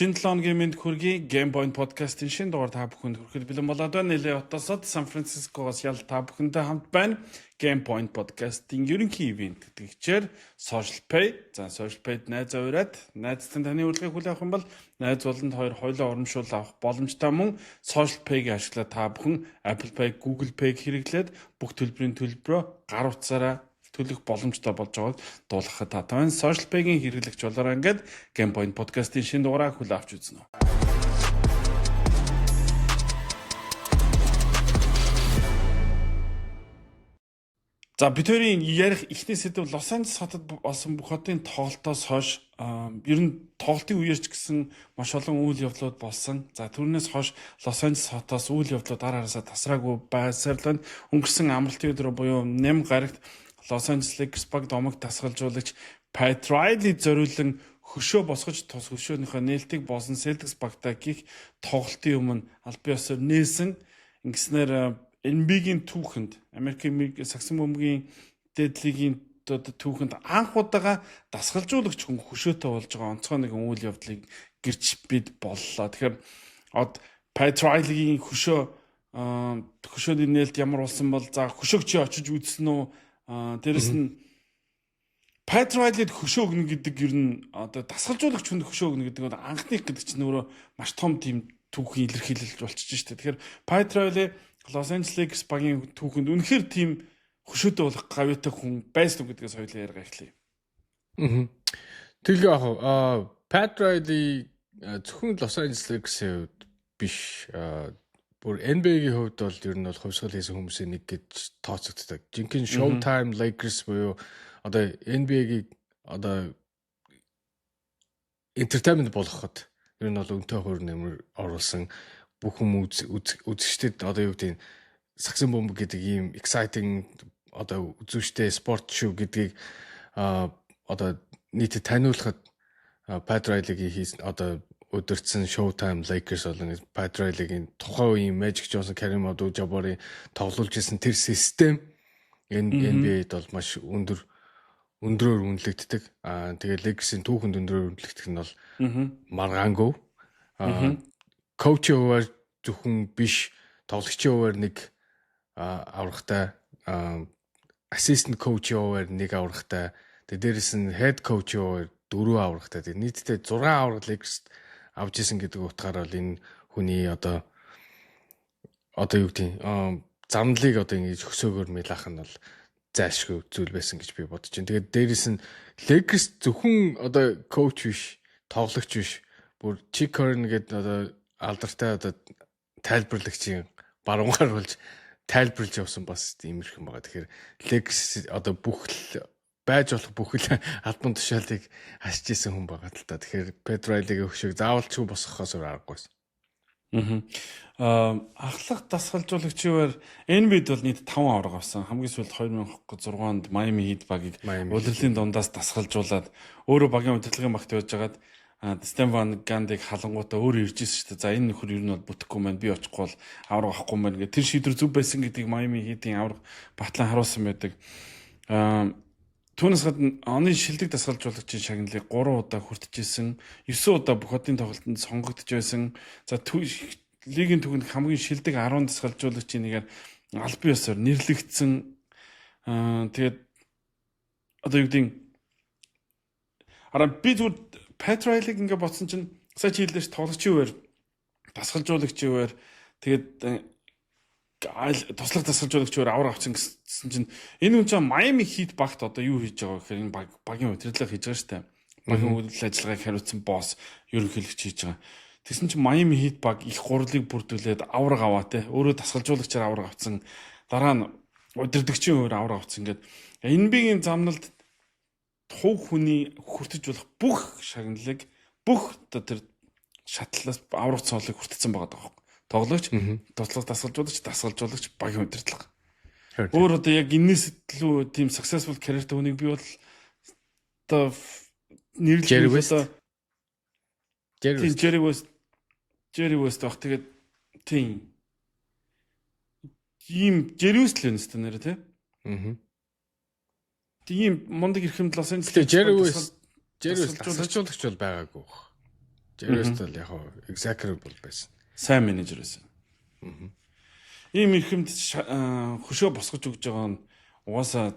Шинэ 7 хоногийн мэнд хүргэе. Game Point podcast-ын шинэ дугаар та бүхэнд хүрэхэд бэлэн болоод байна. LA хотоос Сан Францискогоос ял та бүхэндээ хамт байна. Game Point podcast-ын ерөнхий ивээн тэтгэгчээр Social Pay. За, Social Pay-д найз авираад найзтай таны урилгыг хүлээн авах юм бол найз болонд хоёр хоёулаа урамшуул авах боломжтой, мөн Social Pay-г ашиглаад та бүхэн Apple Pay, Google Pay-г хэрэглээд бүх төлбөрийн төлбөрөө гар утсаараа төлөх боломжтой болж байгааг дуулгахад таатай байна. Social Pay-гийн хэрэглэгч болоорой ингээд Game Point podcast-ийн шинэ дугаараа хүлээн авч үзнэ. За, бид хоёрын ярих эхний сэдэв Лос Анжелес хотод болсон бүх хотын тоглолтоос хойш, ер нь тоглолтын үеэр ч гэсэн маш олон үйл явдлууд болсон. За, түүнээс хойш Лос Анжелес хотоос үйл явдлууд ар араасаа тасраагүй байсаар л байна. Өнгөрсөн амралтын өдөр буюу Нэм гарагт Лос Анжелес Lakers баг домог дасгалжуулагч Pat Riley зориулан хөшөө босгож тус хөшөөнийхөө нээлтийг Boston Celtics багтаа гих тоглолтын өмнө албан ёсоор нээсэн. Ингэснээр NBA-гийн түүхэнд, Америкийн сагсан бөмбөгийн дээд лигийн одоо түүхэнд анх удаага дасгалжуулагч хүн хөшөөтэй болж байгаа онцгой нэгэн үйл явдлыг гэрч бид боллоо. Тэгэхээр Pat Riley-гийн хөшөөний нээлт ямар болсон бол, за, хөшөөг чи очиж үзсэн үү? Дээрэс нь Pat Riley-д хөшөө өгнө гэдэг, ер нь одоо дасгалжуулагч хүнд хөшөө өгнө гэдэг бол анхных гэдэг чинь өөрөө маш том тийм түүхийн илэрхийлэл болчихж штэ. Тэгэхээр Pat Riley Los Angeles Lakers багийн түүхэнд үнэхээр тийм хөшөөтэй болох гавьяатай хүн байсан уу гэдгээс хоёулаа яриага эхлэе. Аа. Тэгэл яг Pat Riley зөвхөн Los Angeles Lakers-ийн хувьд биш, бүр NBA-гийн хувьд бол ер нь бол хувьсгал хийсэн хүмүүсийн нэг гэж тооцогддог. Жинхэнэ Showtime Lakers буюу одоо NBA-гийг одоо entertainment болгоход ер нь бол үнэтэй хувь нэмэр оруулсан, бүх хүмүүс үзэгчдэд одоо юу гэдэг, сагсан бөмбөг гэдэг ийм exciting, одоо үзүүштэй спорт шүү гэдгийг одоо нийтэд таниулахад Pat Riley-гийн хийсэн, одоо удирдсан Showtime Lakers болон Pat Riley-гийн тухайн үеийн Magic Johnson, Kareem Abdul-Jabbar-ын тоглуулж исэн тэр систем энэ NBA-д бол маш өндрөөр үнэлэгддэг. Аа, тэгээ Lakers-ийн түүхэнд өндрөөр үнэлэгдэх нь бол маргаангүй. Аа, coach-ийн хувиар зөвхөн биш, тоглогчийн хувиар нэг аврагтай, assistant coach-ийн хувиар нэг аврагтай, тэгээ дээрэс нь head coach-ийн хувиар дөрөв аврагтай. Тэгээ нийтдээ 6 авраг Lakers авч исэн гэдэг утгаараа бол энэ хүний одоо юу гэдэг, замналыг одоо ингэж хөсөөгөр мэлах нь бол зайлшгүй зүйл байсан гэж би бодож байна. Тэгээд дээрэс нь Lakers зөвхөн одоо coach биш, тоглогч биш, бүр Chick Hearn гэдэг одоо алдартай одоо тайлбарлагчийн баруунгаар болж тайлбарлаж явсан бас иймэрхэн байгаа. Тэгэхээр Lakers одоо бүх л байж болох бүх л албан тушаалыг хасж исэн хүн байгаа л та. Тэгэхээр Pat Riley-гийн хөшөөг заавалчгүй босгохоос өөр аргагүй байсан. Аа, ахлах дасгалжуулагчийн NBA-д бол нийт 5 аварга авсан. Хамгийн сүүлд 2006 онд Miami Heat багийг улирлын дундаас дасгалжуулаад, өөрөө багийн удирдлагын багт байж байгаад Stan Van Gundy-г халангуутаа өөрөө ирж ирсэн шүү дээ. За, энэ нөхөр ер нь бол бүтэхгүй маань, би очихгүй бол аварга авахгүй маань гэх тэр шийдвэр зөв байсан гэдгийг Miami Heat-ийн аварга батлан харуулсан байдаг. Түүнээс гадна оны шилдэг дасгалжуулагчийн шагналыг 3 удаа хүртэж исэн. 9 удаа бүх хотын тоглолтод сонгогдож байсан. За, лигийн түүхэнд хамгийн шилдэг 10 дасгалжуулагчийн нэгээр албан ёсоор нэрлэгдсэн. Тэгээд одоо юу гэдэг, араа би зүгээр Pat Riley-г ингээ бодсон чинь сая чи хэллээ ш, тоглогчийн үеэр, дасгалжуулагчийн үеэр, тэгээд туслах дасгалжуулагч үеэр авраг авсан гэсэн чинь энэ хүн чинь Miami Heat багт одоо юу хийж байгаа гэхээр энэ багийн удирдлага хийж байгаа шүү дээ. Багийн үйл ажиллагааг хариуцсан босс, ерөнхийлөгч хийж байгаа. Тэгсэн чинь Miami Heat баг их гурлыг бүрдүүлээд авраг аваа те. Өөрөө дасгалжуулагчаар авраг авсан. Дараа нь удирдагчийн үеэр авраг авсан ингээд NBA-гийн замналд хувь хүний хүртэж болох бүх шагналыг, бүх одоо тэр шатлалаас авраг цоолыг хүртсэн байгаа даа. Тоглогч, туслах дасгалжуулагч, дасгалжуулагч, багийн удирдлага. Өөр одоо яг энэс илүү тийм successful career тэй хүнийг би бол одоо нэрлэх одоо Jerry Jerry West, Jerry West баг. Тэгээд тийм ийм Jerry West л юм өстө нэр тий. Аа. Тийм мундаг эрхэмд Лос Анжелес Тэгээ Jerry West, Jerry West дасгалжуулагч бол байгаагүй. Jerry West бол яг executive бол байсан. Сайн менежер байсан. Ийм эрхэмд хөшөө босгож өгж байгаа нь угаасаа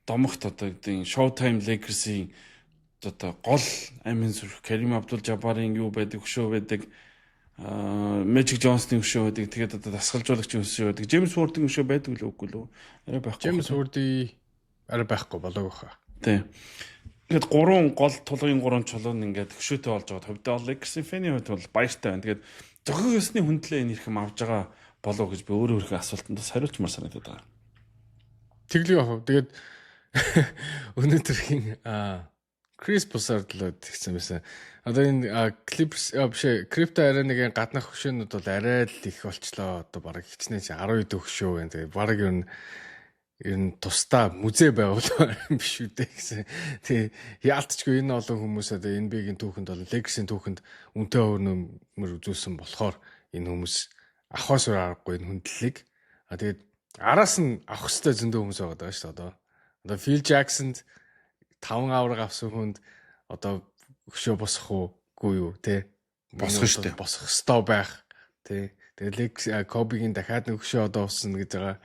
домогт одоо гэдэг Showtime Lakers-ийн одоо гол амин сүрх Карим Абдул Жабарын юу байдаг, хөшөө байдаг, Magic Johnson-ы хөшөө байдаг. Тэгээд одоо дасгалжуулагчийн хөшөө байдаг. James Worthy-ийн хөшөө байдаг л үгүй лүү? Арай байхгүй. James Worthy арай байхгүй болоог баха. Тийм. Тэгээд гурван гол тулгын гурван чулуун ингээд хөшөөтэй болж байгаа. Хувьдаа Lakers-ийн fan-ий хувьд бол баяртай байна. Тэгээд зохион ёсны хүндлээ энэ эрхэм авж байгаа болов гэж би өөрөө өөрийнхөө асуултанд бас хариулчмаар санагдаад байгаа. Тэглээ яг. Тэгээд өнөөдрийн Крис Бусард л тэгсэн байсан. Одоо энэ Clippers биш ээ, Crypto Arena-гийн гаднах хөшөөнүүд бол арай л их болчлоо. Одоо бараг хичнээн чи 10 хөшөө байна. Тэгээ бараг ер нь тусдаа музей байгуулах юм биш үү дээ гэсэн. Тэгээ яалтчгүй энэ олон хүмүүс одоо NBA-гийн түүхэнд бол Lakers-ийн түүхэнд үнэтэй хувь нөмөр үзүүлсэн болохоор энэ хүмүүс авахаас өөр аргагүй энэ хүндлэлийг. А тэгээд араас нь авах хэрэгтэй зөндөө хүмүүс байгаа даа шүү дээ одоо. Одоо Phil Jackson-д 5 аварга авсан хүнд одоо хөшөө босох уугүй юу те? Босох шүү дээ. Босох ёстой байх те. Тэгээд Лекс Кобигийн дахиад нэг хөшөө одоо усна гэж байгаа.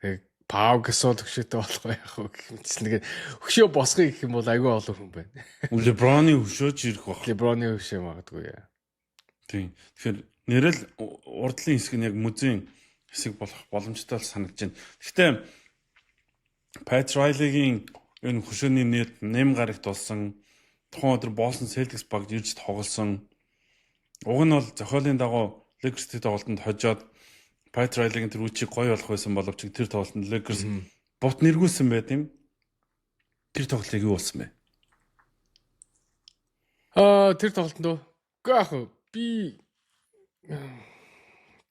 Тэгээд Пау Гасол хөшөөтэй болох байх уу гэх мэтчлэн тэгээд хөшөө босгоё гэх юм бол айгүй олон хүн байна. Леброны хөшөө ч ирэх байх. Леброны хөшөө магадгүй яа. Тийм. Тэгэхээр нэрэл урдлын хэсэг нь яг музейн хэсэг болох боломжтой л санагдаж байна. Гэхдээ Pat Riley-гийн энэ хөшөөний нийт нэм гарагт болсон, тухайн өдөр Boston Celtics багт ирж тоглосон. Уг нь бол зохиолын дагуу Lakers-тэй тоглолтод хожоод Pat Riley-гийн тэр үчиг гоё болох байсан боловч тэр тоглолтод Lakers бут нэргүүлсэн байт юм. Тэр тоглолтыг юу болсон бэ? Аа, тэр тоглолтод уу? Үгүй яах вэ? Би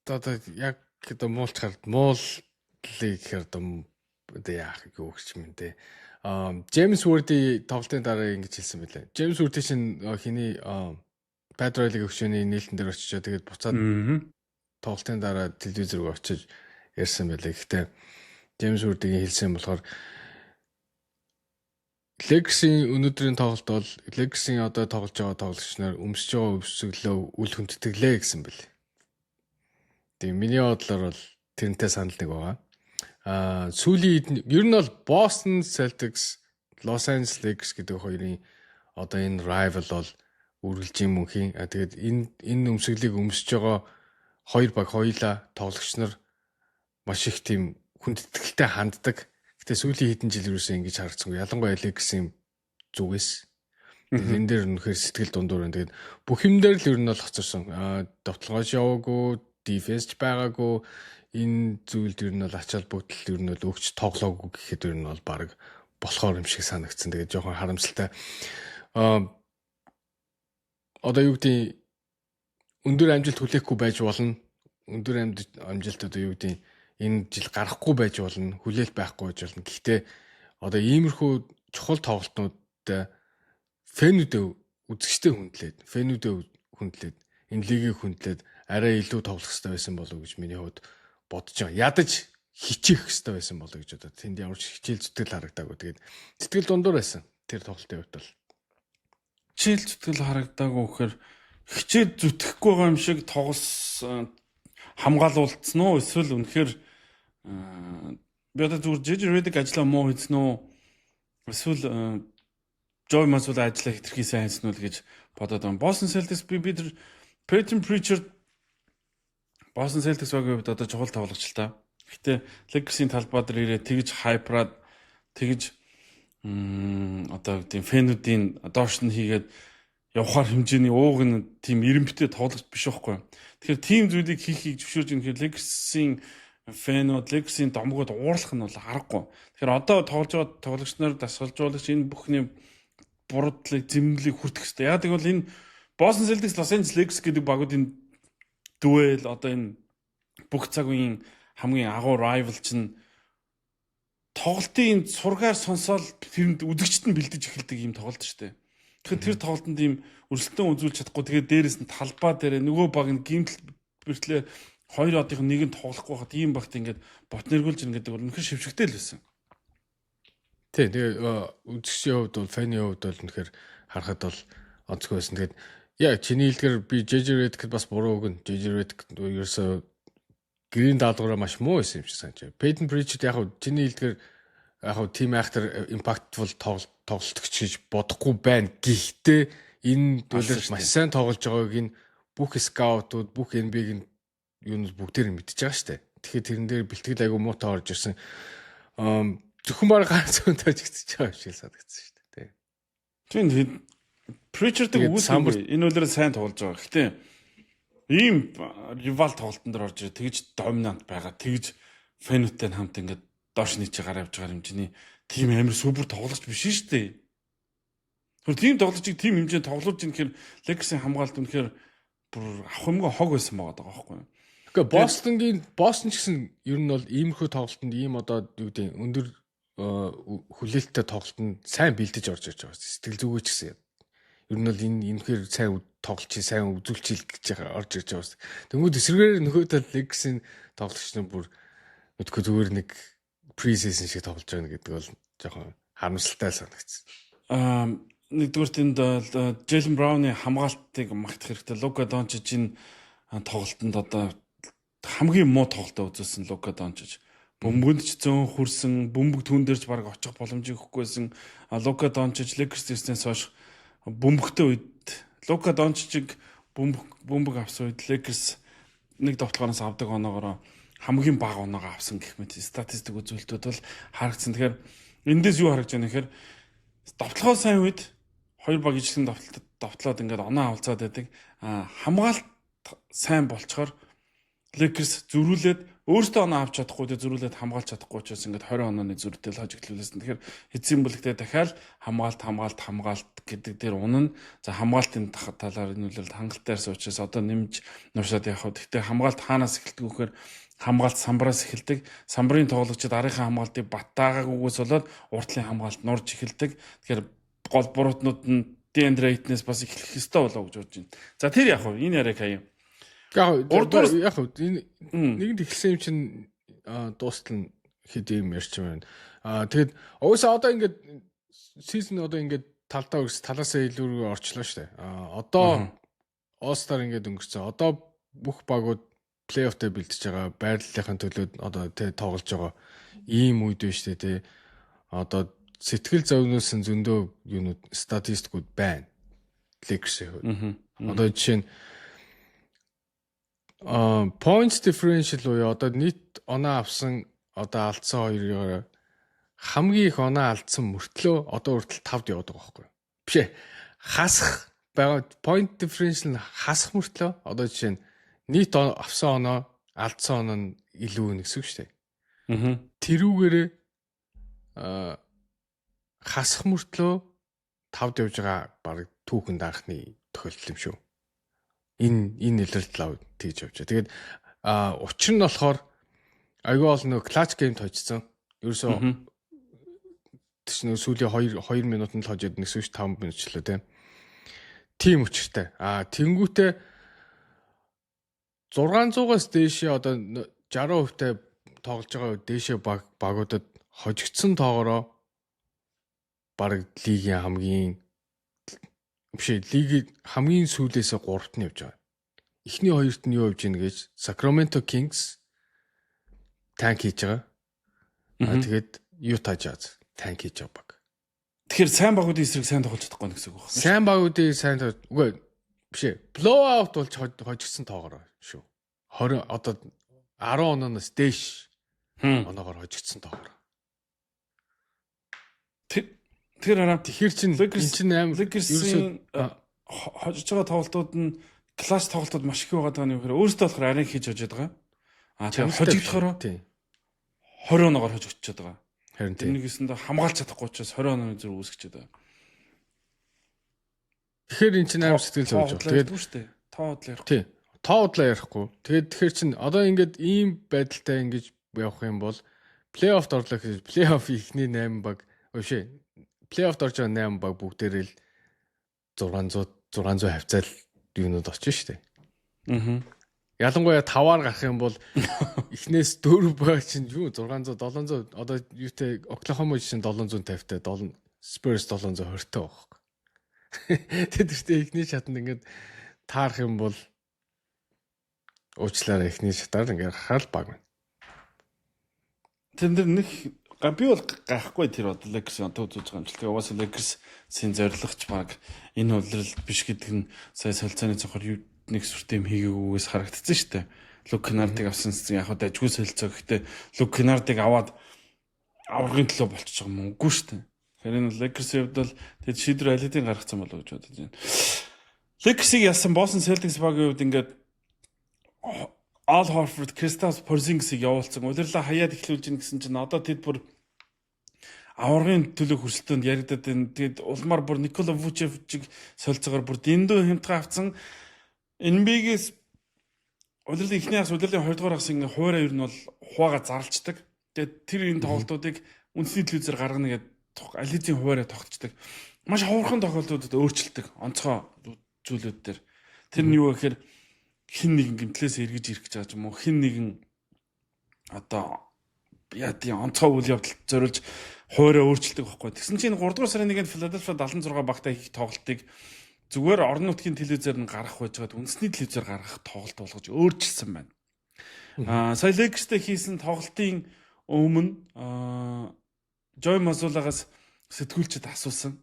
одоо яг одоо муулчаар мууллыг гэхээр одоо яах юу гэж юм те. Аа, Джеймс Worthy тоглолтын дараа ингэж хэлсэн байлаа. Джеймс Worthy чинь хиний Pat Riley-гийн хөшөөний нийлтэн дээр очиж, тэгээд буцаад тоглолтын дараа телевиз рүү очиж ярьсан байлаа. Гэхдээ Джеймс Worthy-гийн хэлсэн болохоор Lakers-ийн өнөөдрийн тоглолт бол Lakers-ийн одоо тоглож байгаа тоглогч нар өмсөж байгаа өвсөглөө үл хүндэтгэлээ гэсэн бэл. Тийм, миний бодлоор бол тэрнтэй санал нэг байгаа. Аа, сүүлийн ер нь бол Boston Celtics, Los Angeles Lakers гэдэг хоёрын одоо энэ rival бол үргэлжийн мөнхийн. А тэгээд энэ өмсөглийг өмсөж байгаа хоёр баг хоёулаа тоглогч нар маш их тийм хүндэтгэлтэй ханддаг. Гэтэ сүүлийн хэдэн жил юусэн ингэж харагдсангүй. Ялангуя Lakers-ийн зүгээс. Тэгээд энэ дээр үнэхээр сэтгэл дундуур байна. Тэгээд бүх юм дээр л ер нь бол хоцорсон. Аа, довтлогооч яваагүй, defense ч байгаагүй. Энэ зүйлд ер нь бол ач холбогдол ер нь бол өгч тоглоогүй гэхэд ер нь бол баг болохоор юм шиг санагдсан. Тэгээд жоохон харамсалтай. Аа, одоо юу гэдгийг өндөр амжилт хүлээхгүй байж болно. Өндөр амжилт одоо юу гэдгийг энэ жил гарахгүй байж болно, хүлээлт байхгүй байж болно. Гэхдээ одоо иймэрхүү чухал тоглолтнуудад fan-үүдээ, үзэгчтэй хүндлээд, fan-үүдээ хүндлээд, энэ лигийг хүндлээд арай илүү тоглох хэрэгтэй байсан болов уу гэж миний хувьд бодож байгаа. Ядаж хичээх хэрэгтэй байсан болов гэж бодоод, тэнд ямар ч хичээл зүтгэл харагдаагүй. Тэгээд сэтгэл дундуур байсан тэр тоглолтын хувьд бол. Хичээл зүтгэл харагдаагүй гэхээр хичээл зүтгэхгүй байгаа юм шиг тоглосон, хамгаалуулсан уу, эсвэл үнэхээр би одоо зүгээр JJ Redick ажлаа муу хийсэн үү, эсвэл Joe Mazzulla ажлаа хэтэрхий сайн хийсэн үү гэж бодоод байна. Boston Celtics би тэр Payton Pritchard Boston Celtics багийн хувьд одоо чухал тоглогч л та. Гэтэ Lakers-ийн талбай дээр ирээ тэгж hype-раад, тэгж одоо тийм fan-үүдийн доош нь хийгээд явхаар хэмжээний ууг нь тийм эрэмбэтэй тоглогч биш байхгүй. Тэгэхээр тийм зүйлийг хийхийг зөвшөөрж ингэхээр Lakers-ийн fan-ууд, Lakers-ийн домгууд уурлах нь бол аргагүй. Тэгэхээр одоо тоглож байгаа тоглогч нар, дасгалжуулагч энэ бүхний буруудлыг, зэмлэлийг хүртэх хэрэгтэй. Яг гэвэл энэ Boston Celtics, Los Angeles Lakers гэдэг багуудын duel, одоо энэ бүх цаг үеийн хамгийн агуу rival чинь тоглолтын сургаар сонсоол тэрэнд үзэгчд нь бэлдэж эхэлдэг юм тоглолт шүү дээ. Тэгэхээр тэр тоглолтод ийм өрсөлдөөн үзүүлж чадахгүй, тэгээд дээрэс нь талбай дээр нөгөө баг нь гимтэл бэртлээ хоёр одын нэг нь тоглохгүй байхад ийм багт ингээд бот нэргүүлж ин гэдэг бол үнэхээр шившигтэй л байсан. Тий, тэгээ үзэгчдийн хувьд бол, fan-ы хувьд бол үнэхээр харахад бол онцгой байсан. Тэгээд Яа, чиний хэлдгээр би JJ Redick бас буруу өгнө. JJ Redick ерөөсөө гэрийн даалгавраа маш муу байсан юм шиг санаж байна. Peyton Pritchard яг хав чиний хэлдгээр яг хав team actor impactful тоглолтогч гэж бодохгүй байна. Гэхдээ энэ төлөвт маш сайн тоглож байгааг энэ бүх scout ууд, бүх NBA-гийн юунууд бүгдээр нь мэдж байгаа шүү дээ. Тэгэхээр тэрэн дээр бэлтгэл айгу муутай орж ирсэн. Зөвхөн баг ганц хүн тожигдчихэж байгаа юм шиг санагдсан шүү дээ. Тийм, Pritchard-ыг өгүүлсэн, энэ үлрэл сайн тоглож байгаа. Гэхдээ ийм rival тоглолтын дээр орж ирээ тэгж dominant байгаа. Тэгж fan үүдтэй хамт ингээд доош нийч гараа явж байгаа хэмжээний тийм амар супер тоглогч биш шүү дээ. Тэр тийм тоглогчийг тийм хэмжээнд тоглуулж ийн гэхээр Lakers-ийн хамгаалалт үнэхээр бүр авах юмгаа хог байсан байгаа даа байхгүй юу? Тэгэхээр Бостонгийн, Бостон ч гэсэн ер нь бол иймэрхүү тоглолтод, ийм одоо юу гэдэг, өндөр хүлээлттэй тоглолтод сайн бэлдэж орж ирж байгаа. Сэтгэл зүгөө ч гэсэн ер нь бол энэ энэхээр сайн тоглолч, сайн үзүүлчихэл гэж орж ирж байгаа бас. Тэнгүүд эсрэгээр нөхөө тал Lakers-ийн тоглогч нар бүр мэдгүй зүгээр нэг preseason шиг тоглож байгаа гэдэг бол жоохон харамсалтай санагдсан. Нэгдүгээр тэнд Джейлен Брауны хамгаалтыг магтах хэрэгтэй. Лука Дончич энэ тоглолтод одоо хамгийн муу тоглолтоо үзүүлсэн. Лука Дончич бөмбөнд ч зөөн хүрсэн, бөмбөг түн дээр ч баг очих боломжийг өгөхгүйсэн. Лука Дончич Lakers ирснээс хойш бөмбөгтэй үед, Лука Дончичиг бөмбөг авсан үед Lakers нэг довтлогоноос авдаг оноогоор хамгийн бага оноогоо авсан гэх мэт статистик үзүүлэлтүүд бол харагдсан. Тэгэхээр эндээс юу харагдж байна гэхээр довтлогоо сайн үед хоёр баг ижлэн довтлоод ингээд оноо авалцаад байдаг. А хамгаалт сайн болчоор Lakers зөрүүлээд өөртөө оноо авч чадахгүй, тэ зөрүүлээд хамгаалж чадахгүй учраас ингээд 20 онооны зөрүүтэй л хожигдлуулсан. Тэгэхээр эцсийн бүлэгтээ дахиад хамгаалт, хамгаалт, хамгаалт гэдэг дээр унана. За, хамгаалтын талаар энэ үлрэлт хангалттай ярьсан учраас одоо нэмж нуршаад явах. Гэхдээ хамгаалт хаанаас эхэлдэг вэ гэхээр хамгаалт самбараас эхэлдэг. Самбарын тоглогчид арийнхаа хамгаалтыг батаагаагүйгээс болоод уртлын хамгаалт нурж эхэлдэг. Тэгэхээр гол буруутнууд нь DeAndre Ayton-ээс бас эхлэх ёстой болоо гэж бодож байна. За, тэр яг хөө энэ яриаг хаяа. Яг яг энэ нэгэнд эхэлсэн юм чинь дуустал нь хэд юм ярьч юм байна. Тэгээд угаасаа одоо ингээд season одоо ингээд талдаа өрс талаасаа илүү орчлоо шүү дээ. Одоо All-Star ингээд өнгөрцөн. Одоо бүх багууд плей-оффтой бэлтэж байгаа, байрлалынхаа төлөө одоо тэ тоглож байгаа ийм үед байна шүү дээ, тэ. Одоо сэтгэл зовнилсон зөндөө юунууд, статистикууд байна. Lakers-ийн хувьд. Одоо жишээ нь points differential буюу одоо нийт оноо авсан, одоо алдсан хоёроор хамгийн их оноо алдсан мөртлөө одоо хүртэл 5-д яваад байгаа байхгүй юу? Биш ээ. Хасах байгаа point differential нь хасах мөртлөө, одоо жишээ нь нийт авсан оноо, алдсан оноо нь илүү нэгсэн шүү дээ. Тэрүүгээрээ хасах мөртлөө 5-д явж байгаа баг түүхэнд анхны тохиолдол юм шүү. Энэ илрэлт лав тэгж явж байгаа. Тэгээд учир нь болохоор айгүй бол нөө clutch game тожсон. Ерөөсөө тэр чинь нөө сүүлийн 2 2 минутанд л хожоод нэгсэн ш, 5 минут ч лээ, тийм. Тийм учиртай. Тэнгүүтээ 600-аас дээшээ одоо 60% тай тоглож байгаа дээшээ багуудад хожигдсон тоогоороо бараг лигийн хамгийн, биш ээ, лигийн хамгийн сүүлээсээ 3-т нь явж байгаа. Эхний хоёрт нь юу явж гин гэж Sacramento Kings tank хийж байгаа. Тэгээд Utah Jazz tank хийж байгаа баг. Тэгэхээр сайн багуудын эсрэг сайн тоглож чадахгүй гэсэн үг байна. Сайн багуудын сайн, үгүй биш ээ. Blowout болж хожигдсон тоогоороо шүү. 20, одоо 10 ононоос дээш оноогоор хожигдсон тоогоороо. Тэр араа Тэгэхээр чин Lakers- эн чинь амар Lakers-ийн хожиж байгаа тоглолтууд нь clutch тоглолтууд маш их байгаа даа нь юу гэхээр өөрсдөө болохоор арийн хийж хожоод байгаа. Тэр хожигдохороо 20 оноогоор хожигдчиход байгаа. Харин тийм. Тэрнийгэсэндээ хамгаалж чадахгүй учраас 20 онооны зүрх үүсгэчихэд байгаа. Тэгэхээр эн чинь амар сэтгэл зовж байгаа. Тэгээд шүү дээ. Тоо худлаа ярихгүй. Тий. Тоо худлаа ярихгүй. Тэгээд тэгэхээр чин одоо ингээд ийм байдалтай ингэж явах юм бол плей-оффт орлоо гэж, плей-офф ихний 8 баг биш ээ. Плей-оффт орж байгаа 8 баг бүгдээрээ л 600 600 хавцаал юунууд очно шүү дээ. Ялангуяа 5-аар гарах юм бол эхнээс 4 баг чинь юу 600 700, одоо юутай Оклахома чинь 750-тай, Spurs 720-тай байхгүй. Тэд тэртээ эхний шатанд ингээд таарах юм бол уучлаарай, эхний шатаар ингээд гарахаар л баг байна. Тэн дээр нэг би бол гайхгүй тэр одоо Lakers-ийн одоо үзэж байгаа юм чи. Тэгээ угаасаа Lakers-ийн зорилгоч баг энэ улирал биш гэдэг нь сая солилцооны цонхоор юу нэг сүртэй юм хийгээгүйгээс харагдсан шүү дээ. Лук Кеннардыг авсан гэсэн яг хаа дажгүй солилцоо, гэхдээ Лук Кеннардыг аваад аврагын төлөө болчихж байгаа юм үгүй шүү дээ. Тэгэхээр энэ Lakers-ийн хувьд бол тэд шийдвэр аль хэдийн гаргацсан болов уу гэж бодож байна. Lakers-ийг ялсан Boston Celtics багийн хувьд ингээд Al Horford, Kristaps Porzingis-ийг явуулсан. Улирлаа хаяад эхлүүлж гин гэсэн чинь одоо тэд бүр аваргын төлөө өрсөлдөөнд яригдаад байна. Тэгээд улмаар бүр Никола Вучевичийг солилцоогоор бүр дэндүү хямдхан авцсан. NBA-гээс улирлын эхний хагас, улирлын 2 дугаар хагас ингээ хуваараа ер нь бол хуваага зарлцдаг. Тэгээд тэр энэ тоглолтуудыг үндэсний телевизээр гаргана гэдэг аль хэзээ хуваараа тогтцдог. Маш ховорхон тохиолдлуудад өөрчлөлтөг онцгой зүйлүүд дээр. Тэр нь юу гэхээр хин нэгэн гимтлээс эргэж ирэх гэж байгаа ч юм уу, хин нэгэн одоо яа тийм онцгой үйл явдалд зориулж хуваараа өөрчилдөг байхгүй. Тэгсэн чинь 3 дугаар сарын 1-нд Филадельфия 76 багтай хийх тоглолтыг зүгээр орон нутгийн телевизээр нь гаргах байжгаад үндэсний телевизээр гаргах тоглолт болгож өөрчилсөн байна. Сая Lakers-тэй хийсэн тоглолтын өмнө Жой Мазулагаас сэтгүүлчид асуусан.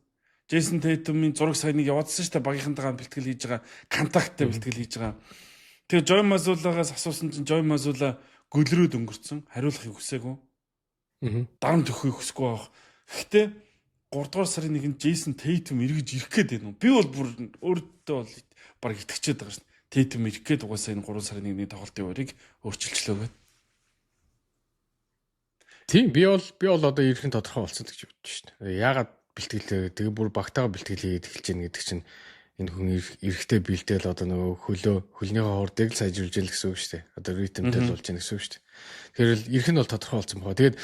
Джейсон Тейтумын зураг саяныг явуулсан шүү дээ, багийнхантайгаа бэлтгэл хийж байгаа, контакттай бэлтгэл хийж байгаа. Тэгээ Жой Мазулагаас асуусан чинь Жой Мазула гөлрөөд өнгөрцөн, хариулахыг хүсээгүй. Дарамт өгөхийг хүсэхгүй байх. Гэхдээ 3 дугаар сарын 1-нд Джейсон Тейтум эргэж ирэх гээд байна уу? Би бол бүр өөртөө бол баг итгэчээд байгаа шин. Тейтум ирэх гээд угаасаа энэ 3 сарын 1-ний тоглолтын урыг өөрчилчлөө гэдэг. Тийм, би бол одоо ирэх нь тодорхой болсон гэж бодож шин. Яагаад бэлтгэлээ тэгээ бүр багтаага бэлтгэл хийгээд эхэлж гин гэдэг чинь энэ хүн эрэхтэй бэлдээл одоо нөгөө хөлнийхөө хурдыг л сайжруулж ял гэсэн үг шүү дээ. Одоо ритмтэй л болж яах гэсэн үг шүү дээ. Тэгэхээр л ирэх нь бол тодорхой болсон байна. Тэгээд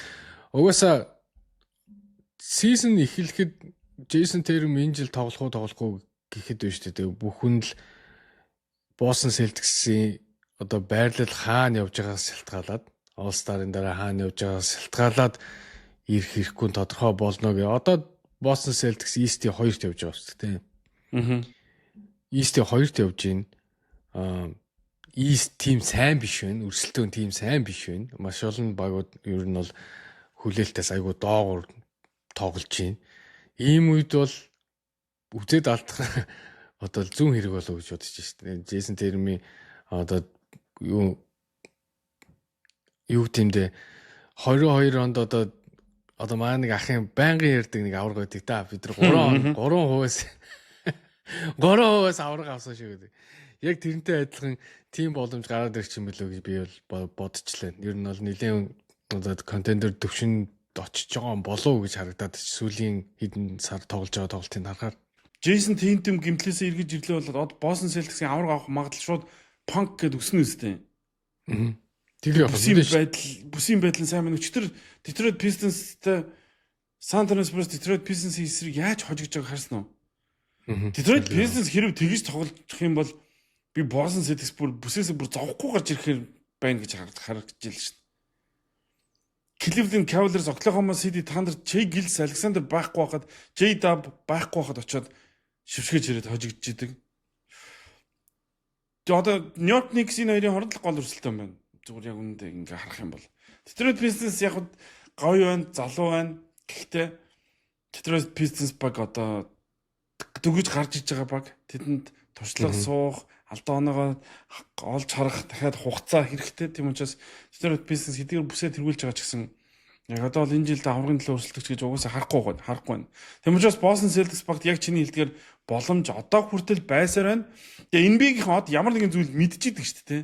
угаасаа season эхлэхэд Джейсон Тейтум энэ жил тоглох уу, тоглохгүй гэхэд байна шүү дээ. Тэгээ бүх хүн л Boston Celtics-ийн одоо байрлал хаана явж байгаагаас шалтгаалаад, All Star-ын дараа хаана явж байгаагаас шалтгаалаад ирэх ирэхгүй нь тодорхой болно гэ. Одоо Boston Celtics East-ийн хоёрт явж байгаа шүү дээ. Аа. East-ийн хоёрт явж байна. East team сайн биш байна. Өрсөлдөөн team сайн биш байна. Маш олон багууд ер нь бол хүлээлтээс айгүй доогуур тоглож байна. Ийм үед бол үзээд алдах одоо зүүн хэрэг болов гэж бодож байна. Джейсон Тейтумын одоо юу юу гэмдэ 22 онд одоо маа нэг ахын байнгын ярьдаг нэг аварга байдаг та, бид нар 3 3%-аас 3%-аас аварга авсан шүү гэдэг. Яг тэрнтэй адилхан тийм боломж гараад ирчих юм билүү гэж би бол бодчихлаа. Ер нь бол нэлээд одоо contender төвшөнд очиж байгаа юм болов уу гэж харагдаад сүүлийн хэдэн сар тоглож байгаа тоглолтыг харахаар. Джейсон Тейтум гимтлээсээ эргэж ирлээ болоод одоо Boston Celtics-ийн аварга авах магадлал шууд панк гэд өснө үстэй. Тэр яг бүсийн байдал нь сайн байна. Өчтөр Detroit Pistons-тэй, San Antonio Spurs Detroit Pistons-ийн эсрэг яаж хожигдож байгааг харсан уу? Detroit Pistons хэрэг тэгж тоглох юм бол би Boston Celtics бүр бүсээсээ бүр зовхгүй гарч ирэхээр байна гэж харагдаж ил шин. Cleveland Cavaliers Oklahoma City Thunder Shai Gilgeous-Alexander байхгүй байхад, J-Dub байхгүй байхад очиод шившгэж ирээд хожигдож идэг. Тэгээ одоо New York Knicks-ийн хоёрын хооронд л гол өрсөлдөөн байна. Зүгээр яг үүндээ ингээ харах юм бол Detroit Pistons яг гоё байна, залуу байна. Гэхдээ Detroit Pistons баг одоо дөнгөж гарч иж байгаа баг. Тэдэнд туршлага суух, алдаа оноогоо олж харах дахиад хугацаа хэрэгтэй. Тийм учраас Detroit Pistons хэдийгээр бүсээ тэргүүлж байгаа ч гэсэн яг одоо бол энэ жилд аврагын төлөө өрсөлдөгч гэж угаасаа харахгүй байна. Харахгүй байна. Тийм учраас Boston Celtics багт яг чиний хэлдгээр боломж одоо хүртэл байсаар байна. Тэгээ NBA-гийн од ямар нэгэн зүйл мэдчихэдэг шүү дээ.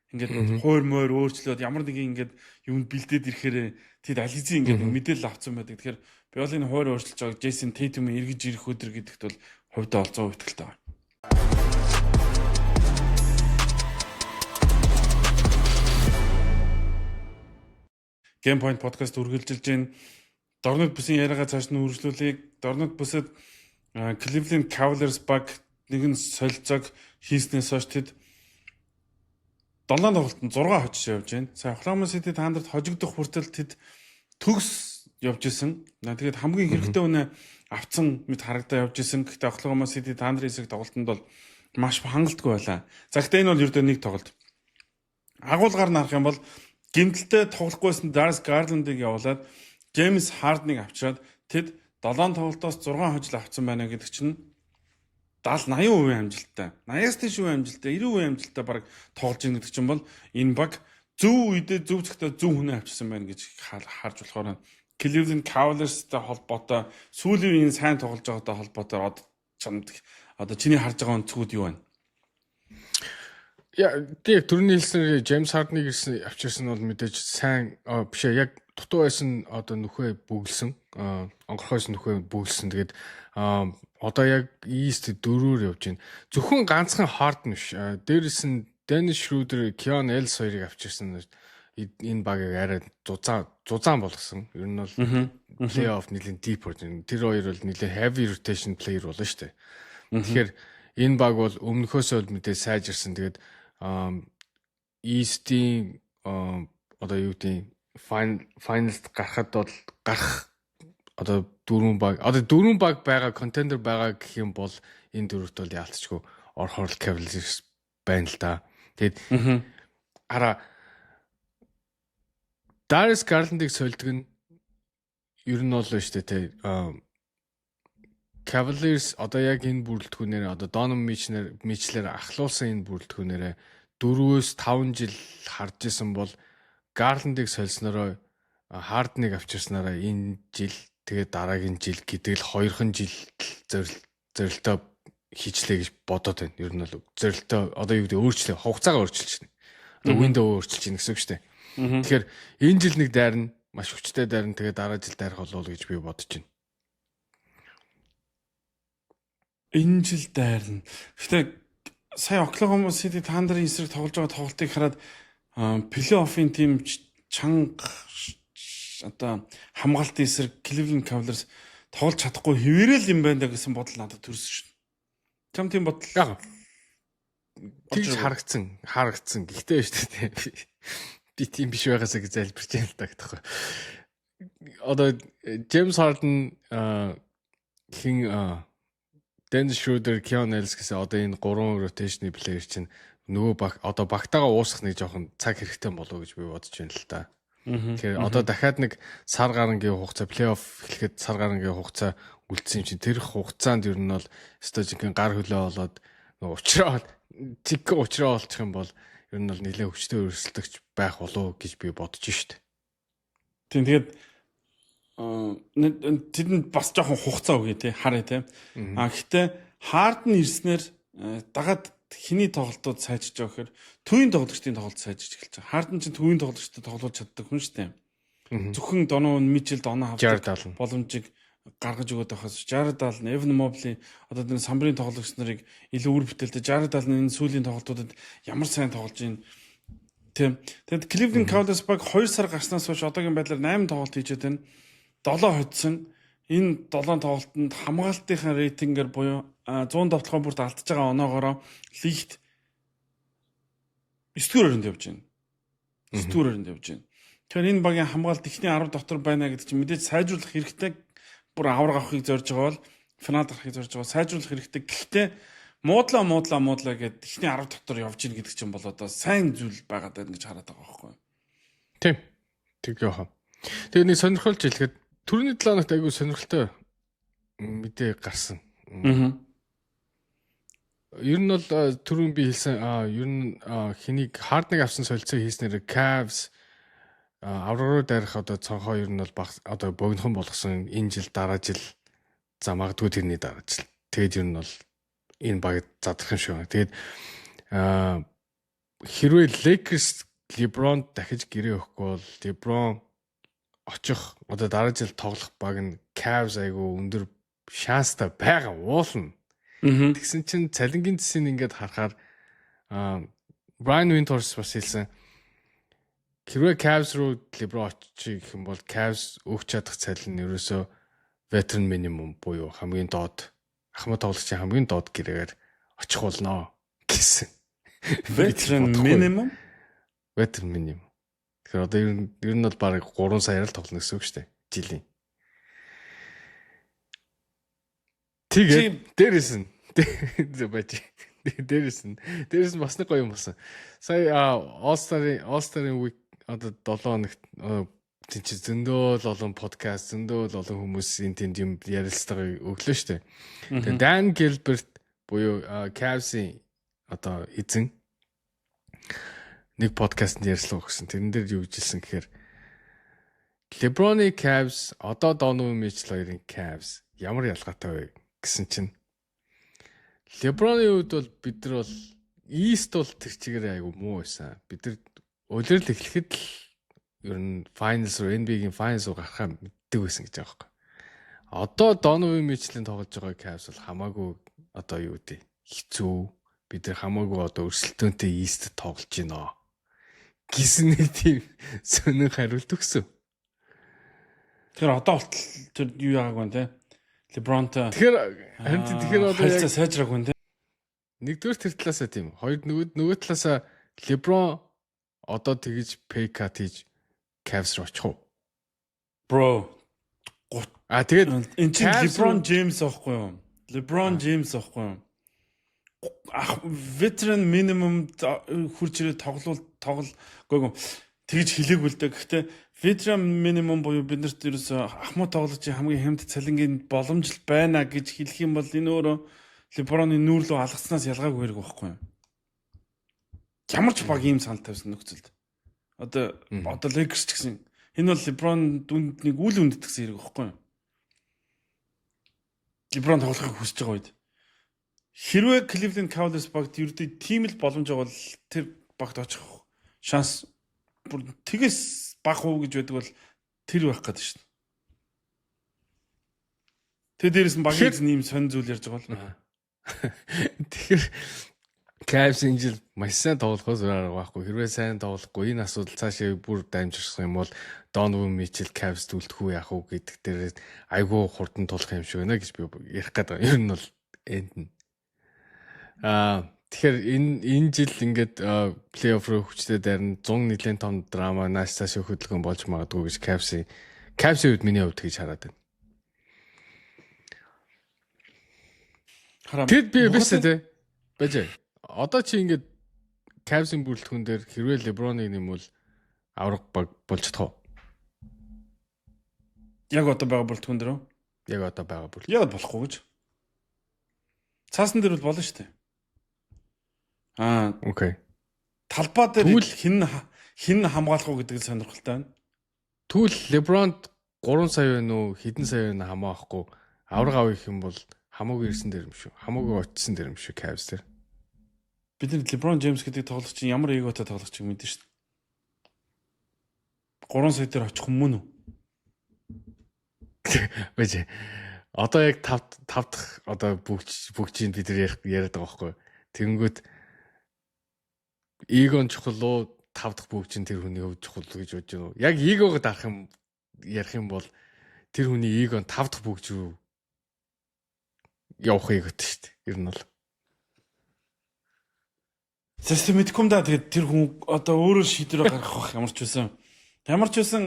Ингээд хуур мойр өөрчлөөд ямар нэгэн ингээд юмд бэлдээд ирэхээр тэд аль хэзээ ингээд мэдээлэл авцсан байдаг. Тэгэхээр би бол энэ хуур өөрчилж байгааг Джейсон Тейтум эргэж ирэх өдөр гэдэгт бол хувьдаа бол 100% итгэлтэй байна. Game Point podcast үргэлжилж байна. Дорнод бүсийн яриагаа цааш нь үргэлжлүүлье. Дорнод бүсэд Cleveland Cavaliers баг нэгэн солилцоог хийснээс хойш тэд 7 тоглолтод 6 хожиж явж байна. Сая Oklahoma City Thunder-д хожигдох хүртэл тэд төгс явж исэн. Тэгээд хамгийн хэрэгтэй үнэ авцсан мэт харагдаа явж исэн. Гэхдээ Oklahoma City Thunder эсрэг тоглолтод бол маш хангалтгүй байлаа. За, гэхдээ энэ бол ердөө нэг тоглолт. Агуулгаар нь харах юм бол гэмтэлтэй тоглохгүйсэн Darius Garland-ыг явуулаад James Harden-ыг авчираад тэд 7 тоглолтоос 6 хожил авсан байна гэдэг чинь 70 80% амжилттай. 80-аас дээш хувийн амжилттай, 90% амжилттай баг тоглож ийн гэдэг чинь бол энэ баг зөв үедээ, зөв цагтаа зөв хүнээ авчирсан байна гэж харж болохоор Cleveland Cavaliers-тай холбоотой, сүүлийн үеийн сайн тоглож байгаатай холбоотой одоо чамд, одоо чиний харж байгаа өнцгүүд юу байна? Яа, тийм, түрүүний хэлснээр James Harden-ыг ирсэн авчирсан бол мэдээж сайн биш ээ, яг дутуу байсан одоо нүхээ бөглөсөн, онгорхойсон нүхээ бөглөсөн. Тэгээд одоо яг East дөрөөр явж байна. Зөвхөн ганцхан Harden биш. Дээрэс нь Dennis Schroeder, Keon Ellis хоёрыг авчирсан, энэ багийг арай зузаан зузаан болгосон. Ер нь бол плей-офф нэлийн deep болж байна. Тэр хоёр бол нэлээд heavy rotation player болно шүү дээ. Тэгэхээр энэ баг бол өмнөхөөсөө бол мэдээ сайжирсан. Тэгээд East-ийн одоо юу гэдэг, finals гарахад бол гарах одоо дөрвөн баг, одоо дөрвөн баг байгаа, contender байгаа гэх юм бол энэ дөрөвт бол яалтчгүй орохоор Cavaliers байна л да. Тэгээд хараа, Darius Garland-ыг сольдог нь ер нь бол шүү дээ, тий. Cavaliers одоо яг энэ бүрэлдэхүүнээр, одоо Donovan Mitchell-ээр ахлуулсан энэ бүрэлдэхүүнээрээ 4-5 жил харж исэн бол Garland-ыг сольснороо, Harden-ыг авчирснараа энэ жил, тэгээд дараагийн жил гэдэг л хоёрхан жил зорилтоо хийчлээ гэж бодоод байна. Ер нь бол зорилтоо одоо юу гэдэг, өөрчлөө, хугацаагаа өөрчилж байна. Одоо window өөрчилж байна гэсэн үг шүү дээ. Тэгэхээр энэ жил нэг дайрна, маш хүчтэй дайрна, тэгээд дараа жил дайрах болов уу гэж би бодож байна. Энэ жил дайрна. Гэхдээ сая Oklahoma City Thunder-ын эсрэг тоглож байгаа тоглолтыг хараад плей-оффын тим чанга одоо хамгаалтын эсрэг Cleveland Cavaliers тоглож чадахгүй хэвээрэл юм байна да гэсэн бодол надад төрсөн шин. Чам тийм бодол Яг тэгж харагдсан, харагдсан. Гэхдээ шүү дээ. Би тийм биш байгаасаа гэж залбирч байна л да гэдэг. Одоо James Harden, хин, Dennis Schroeder, Keon Ellis гэсэн одоо энэ гурван rotation player чинь нөгөө баг одоо багтаага уусах нэг жоохон цаг хэрэгтэй болов уу гэж би бодож байна л та. Тэгэхээр одоо дахиад нэг сар гарангийн хугацаа, плей-офф эхлэхэд сар гарангийн хугацаа үлдсэн юм чинь тэр хугацаанд ер нь бол өстой жинхэнэ гар хөлөө болоод нөгөө уучраа тик уучраа олчих юм бол ер нь бол нэлээд хүчтэй өрсөлдөгч байх болов уу гэж би бодож штэ. Тийм, тэгээд тэдэнд бас жоохон хугацаа өгье те, харъя те. А гэхдээ Harden ирснээр дагаад хиний тоглолтууд сайжирч байгаа гэхээр төвийн тоглогчдын тоглолт сайжирч эхэлж байгаа. Harden чинь төвийн тоглогчдод тоглуулж чаддаг хүн шүү дээ. Зөвхөн Donovan Mitchell оноо авдаг боломжийг гаргаж өгöd байхаас Jared Allen, Evan Mobley, одоо тэр самбарын тоглогч нарыг илүү үр бүтээлтэй. Jared Allen энэ сүүлийн тоглолтуудад ямар сайн тоглож байна. Тийм. Тэгэд Cleveland Cavaliers баг 2 сар гарснаас хойш одоогийн байдлаар 8 тоглолт хийжээд байна. 7 хоцсон. Энэ 7 тоглолтод хамгаалтынхаа рейтингээр буюу 100 довтлогоо бүрт алдаж байгаа оноогоороо лигт 9 дугаар өрөнд явж байна. 9 дугаар өрөнд явж байна. Тэгэхээр энэ багийн хамгаалт эхний 10 дотор байна гэдэг чинь мэдээж сайжруулах хэрэгтэй. Бүр авраг авахыг зорж байгаа бол, финалд гарахыг зорж байгаа, сайжруулах хэрэгтэй. Гэхдээ муудлаа муудлаа муудлаа гэд эхний 10 дотор явж гин гэдэг чинь бол одоо сайн зүйл байгаад байна гэж хараад байгаа байхгүй юу? Тийм. Тэг яах. Тэгээ нэг сонирхолж хэлэхэд түрүүний 7 хоногт айгүй сонирхолтой мэдээ гарсан. Ер нь бол түрүүн би хэлсэн, ер нь хэнийг Harden-ыг авсан солилцоо хийснээр Cavs авраг руу дайрах одоо цонхоо ер нь бол одоо богинохон болгосон, энэ жил, дараа жил, за магадгүй тэрний дараа жил. Тэгээд ер нь бол энэ баг задрах юм шиг байна. Тэгээд хэрвээ Lakers LeBron дахиж гэрээ өгөхгүй бол LeBron очих, одоо дараа жил тоглох баг нь Cavs айгу өндөр шанстай байгаа уулна. Тэгсэн чинь цалингийн зэсийг ингээд харахаар Brian Windhorst бас хэлсэн. Хэрвээ Cavs руу LeBron очих гэх юм бол Cavs өгч чадах цалин нь ерөөсөө veteran minimum буюу хамгийн доод, ахмад тоглогчийн хамгийн доод гэрээгээр очих болно гэсэн. Veteran minimum. Veteran minimum. Тэгэхээр одоо ер нь бол бараг 3 саяар л тоглоно гэсэн үг шүү дээ. Жилийн. Тэгээд дээрэс нь байж дээрэс нь бас нэг гоё юм болсон. Сая All-Star-ын week одоо 7 хоногт тийм чи зөндөө л олон подкаст, зөндөө л олон хүмүүс энэ тэнд юм ярилцлага өглөө шүү дээ. Тэгээд Dan Gilbert буюу Cavs-ийн одоо эзэн нэг подкастт ярилцлага өгсөн. Тэрэн дээр юу гэж хэлсэн гэхээр LeBron-ы Cavs, одоо Donovan Mitchell хоёрын Cavs ямар ялгаатай вэ гэсэн чинь LeBron-ы үед бол бид нар бол East бол тэр чигээр айгу муу байсан. Бид нар улирал эхлэхэд л ер нь Finals руу, NBA-гийн Finals руу гарахаа мэддэг байсан гэж байгаа байхгүй. Одоо Donovan Mitchell-ийн тоглож байгаа Cavs бол хамаагүй одоо юу гэдэг хэцүү. Бид нар хамаагүй одоо өрсөлдөөнтэй East тоглож байна гэсэн нэг тийм сонин хариулт өгсөн. Тэгэхээр одоо болтол тэр юу яагааг байна те? LeBron-той. Тэгэхээр харин тэгэхээр одоо яг сайжраагүй байна те. Нэгдүгээр тэр талаасаа тийм. Хоёр нөгөө талаасаа LeBron одоо тэгэж pay cut хийж Cavs руу очих уу? Bro. А тэгээд эн чинь LeBron James аахгүй юу? LeBron James аахгүй юу? Ах, veteran minimum хурж ирээд тоглол тоглол гоо тэгж хэлээгүй л дээ. Гэхдээ veteran minimum буюу бид нарт ерөөсө ахмад тоглогчийн хамгийн хямд цалингийн боломж байна гэж хэлэх юм бол энэ өөрөө LeBron-ы нүүр лүү алгаснаас ялгаагүй хэрэг байхгүй юу? Ямар ч баг ийм санал тавьсан нөхцөлд. Одоо Lakers ч гэсэн энэ бол LeBron дүнд нэг үл үндэтгэсэн хэрэг байхгүй юу? LeBron тоглохыг хүсэж байгаа үед хэрвээ Cleveland Cavaliers багт ердөө тийм л боломж байгаа бол тэр багт очих шанс бүр тэгээс бага уу гэж байдаг бол тэр байх гэдэг шин. Тэгээ дээрэс нь багийн эзэн ийм сонь зүйл ярьж байгаа бол. Тэгэхээр Cavs энэ жил маш сайн тоглохоос өөр арга байхгүй. Хэрвээ сайн тоглохгүй, энэ асуудал цаашаа бүр дамжирах юм бол Donovan Mitchell Cavs үлдэх үү, яах уу гэдэг дээр айгүй хурдан тулах юм шиг байна гэж би ярих гэдэг. Ер нь бол энд нь. Тэгэхээр энэ жил ингээд плей-офф руу хүчтэй дайрна, 100 нэлээд том драма, нааш цаашаа хөдөлгөөн болж магадгүй гэж Cavs-ийн хувьд, миний хувьд гэж хараад байна. Тэгэд би биш үү? Бэж. Одоо чи ингээд Cavs-ийн бүрэлдэхүүн дээр хэрвээ LeBron-ыг нэмвэл авраг баг болж чадах уу? Яг одоо байгаа бүрэлдэхүүн дээр үү? Яг одоо байгаа бүрэлдэхүүн. Яг болохгүй гэж. Цаасан дээр бол болно шүү дээ. Okay. Талбай дээр хэн хамгаалах уу гэдэг нь сонирхолтой байна. Тэгвэл LeBron 3 сая байна уу, хэдэн сая байна хамаахгүй авраг авах юм бол хамаагүй ирсэн дээр юм шүү. Хамаагүй очсон дээр юм шүү Cavs дээр. Бид нар LeBron James гэдэг тоглогчийн ямар эготой тоглогчийг мэднэ шүү дээ. 3 сая дээр очих юм мөн үү? Бэж. Одоо яг 5 5 дахь одоо бүгжийг бид нар яриад байгаа байхгүй. Тэгэнгүүт эго нь чухал уу, 5 дахь бүгж нь тэр хүний хувьд чухал гэж бодож байна уу? Яг эгог дарах юм ярих юм бол тэр хүний эго нь 5 дахь бүгж рүү явах эготой шүү дээ. Ер нь бол. Тэс мэдэхгүй юм да. Тэгээд тэр хүн одоо өөрөө шийдвэр гаргах бах ямар ч байсан. Ямар ч байсан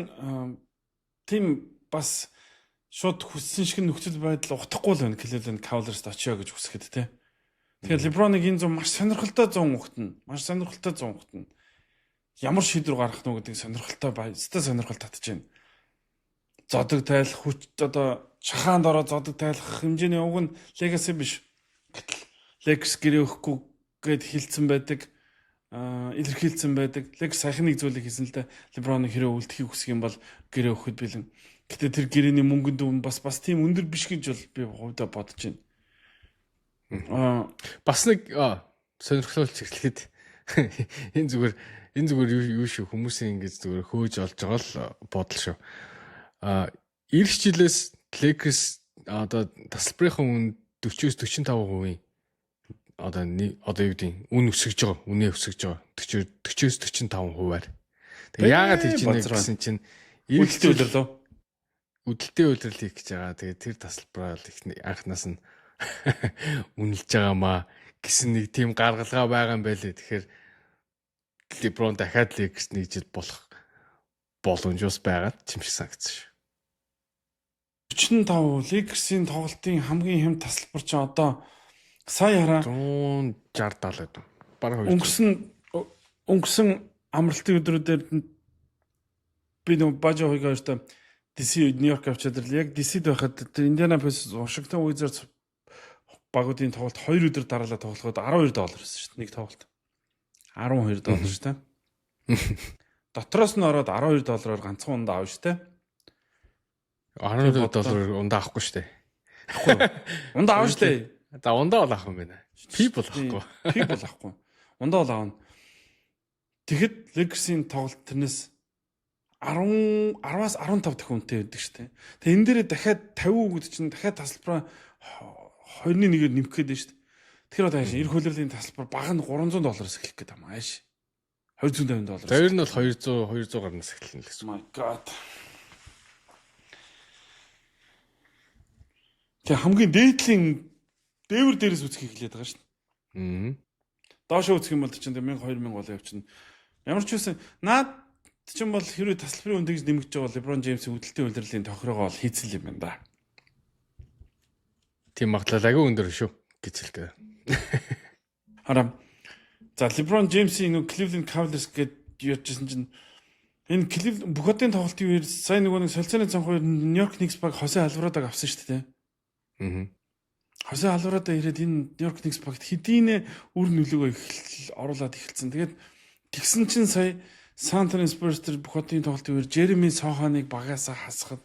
тийм бас шууд хүссэн шиг нөхцөл байдал утахгүй л байна. Cleveland Cavaliers-д очио гэж хүсэхэд те. Тэгэхээр LeBron-ыг энэ зун маш сонирхолтой зун ухтана. Маш сонирхолтой зун ухтана. Ямар шийдвэр гаргах нь гэдэг сонирхолтой бай. Өстой сонирхол татж байна. Зодог тайлах хүч, одоо шахаанд ороо зодог тайлах хэмжээний уг нь legacy биш. Гэтэл Lakers гэрээ өгөхгүй гэд хилцэн байдаг, илэрхийлсэн байдаг. Lakers саяхан нэг зүйлийг хийсэн л да. LeBron-ыг хэрэг үлдэхийг хүсэх юм бол гэрээ өгөхөд бэлэн. Гэтэ тэр гэрээний мөнгөн дүн бас тийм өндөр биш гэж бол би хувьдаа бодож байна. Бас нэг сонирхолтой чиглэхэд энэ зүгээр юу шүү, хүмүүсийн ингэж зүгээр хөөж олж байгаа л бодол шүү. Ирэх жилээс Lakers одоо тасалбарын үн 40-оос 45% одоо юу гэдэг үн өсөж байгаа. Үнэ өсөж байгаа. 40 40-оос 45%-аар. Тэгээ яагаад хийж ийнэ гэсэн чинь үүдэлтэй улирлөө. Үүдэлтэй улирал хийх гэж байгаа. Тэгээ тэр тасалбараа л их анхнаас нь үнэлж байгаа маа гэсэн нэг тийм гаргалгаа байгаа юм байлээ. Тэгэхээр LeBron дахиад Lakers нэг жил болох боломж бас байгаад чим шиг санагдсан шүү. 45 Lakers-ийн тоглолтын хамгийн хэм тасалбар чи одоо сая хараа 160 70 гэдэг. Бараг 200. Өнгөрсөн амралтын өдрүүдээр би нөгөө Бажа хоёг хоёртой DC Нью-Йорк авчиад ирлээ. Яг DC-д байхад тэр Indiana Pacers, Washington Wizards багуудын тоглолт 2 өдөр дараалал тоглоход 12 доллар байсан шүү дээ. Нэг тоглолт. 12 доллар шүү дээ. Дотроос нь ороод 12 доллараар ганцхан ундаа авна шүү дээ. 12 доллараар ундаа авахгүй шүү дээ. Авахгүй. Ундаа авна шүү дээ. За, ундаа бол авах юм байна. People авахгүй. People авахгүй. Ундаа бол авна. Тэгэхэд Lakers-ийн тоглолт тэрнээс 10 10-аас 15 дахин үнэтэй байдаг шүү дээ. Тэгээ энэ дээрээ дахиад 50 гэдэг чинь дахиад тасалбараа 2-ны 1-ээр нэмэх гээд байна шүү дээ. Тэгэхээр одоо хааш эрх хөлөрлөлийн тасалбар бага нь 300 доллараас эхлэх гээд юм ааш. 250 доллар. За, ер нь бол 200 200 гарнаас эхэлнэ л гэсэн. My God. Тэгээ хамгийн дээдлийн дээвэр дээрээс үзэх эхлээд байгаа шүү дээ. Доошоо үзэх юм бол чинь 1000 2000 болоо явчихна. Ямар ч байсан наад чинь бол хэрвээ тасалбарын үн тэгж нэмэгдэж байгаа бол LeBron James-ийн үүдэлтэй улирлын тохирогоо бол хийцэл юм байна да. Тийм магадлал агай өндөр шүү гэж хэлдэг. Хараа. За, LeBron James-ийн нөгөө Cleveland Cavaliers гээд ярьжсэн чинь энэ Cleveland бүх хотын тоглолтын үеэр сая нөгөө нэг солилцооны цонхоор New York Knicks баг Хосе Алварадог авсан шүү дээ. Хосе Алварадо ирээд энэ New York Knicks багт хэдийнэ үр нөлөөгөө оруулаад эхэлсэн. Тэгээд тэгсэн чинь сая San Antonio Spurs тэр бүх хотын тоглолтын үеэр Jeremy Sochan-ыг багаасаа хасахад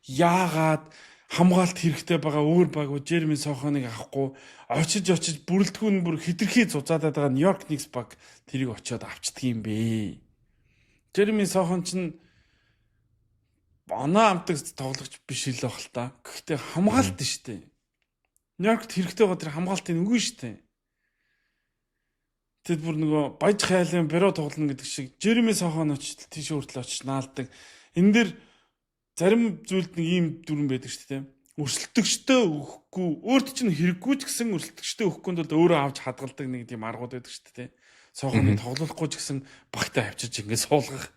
яагаад хамгаалт хэрэгтэй байгаа өөр баг Jeremy Sochan-ыг авахгүй очиж очиж бүрэлдэхүүн бүр хитрхи зузаадаад байгаа New York Knicks баг тэрийг очиод авчдаг юм бэ. Jeremy Sochan чинь оноо амтаг тоглогч биш л байх л та. Гэхдээ хамгаалт нь шүү дээ. Нью-Йоркт хэрэгтэй байгаа тэр хамгаалтыг үгүй шүү дээ. Тэд бүр нөгөө баяж хайлын бюро тоглоно гэдэг шиг Jeremy Sochan очиж тийш хүртэл очиж наалдаг. Энэ дэр зарим зүйлд нэг ийм дүрэн байдаг шүү дээ. Өрсөлдөгчдөө өгөхгүй, өөрт чинь хэрэггүй ч гэсэн өрсөлдөгчдөө өгөхгүй тулд өөрөө авч хадгалдаг нэг тийм аргууд байдаг шүү дээ. Сохоныг тоглохгүй ч гэсэн багтаа авчиж ингээд суулгах.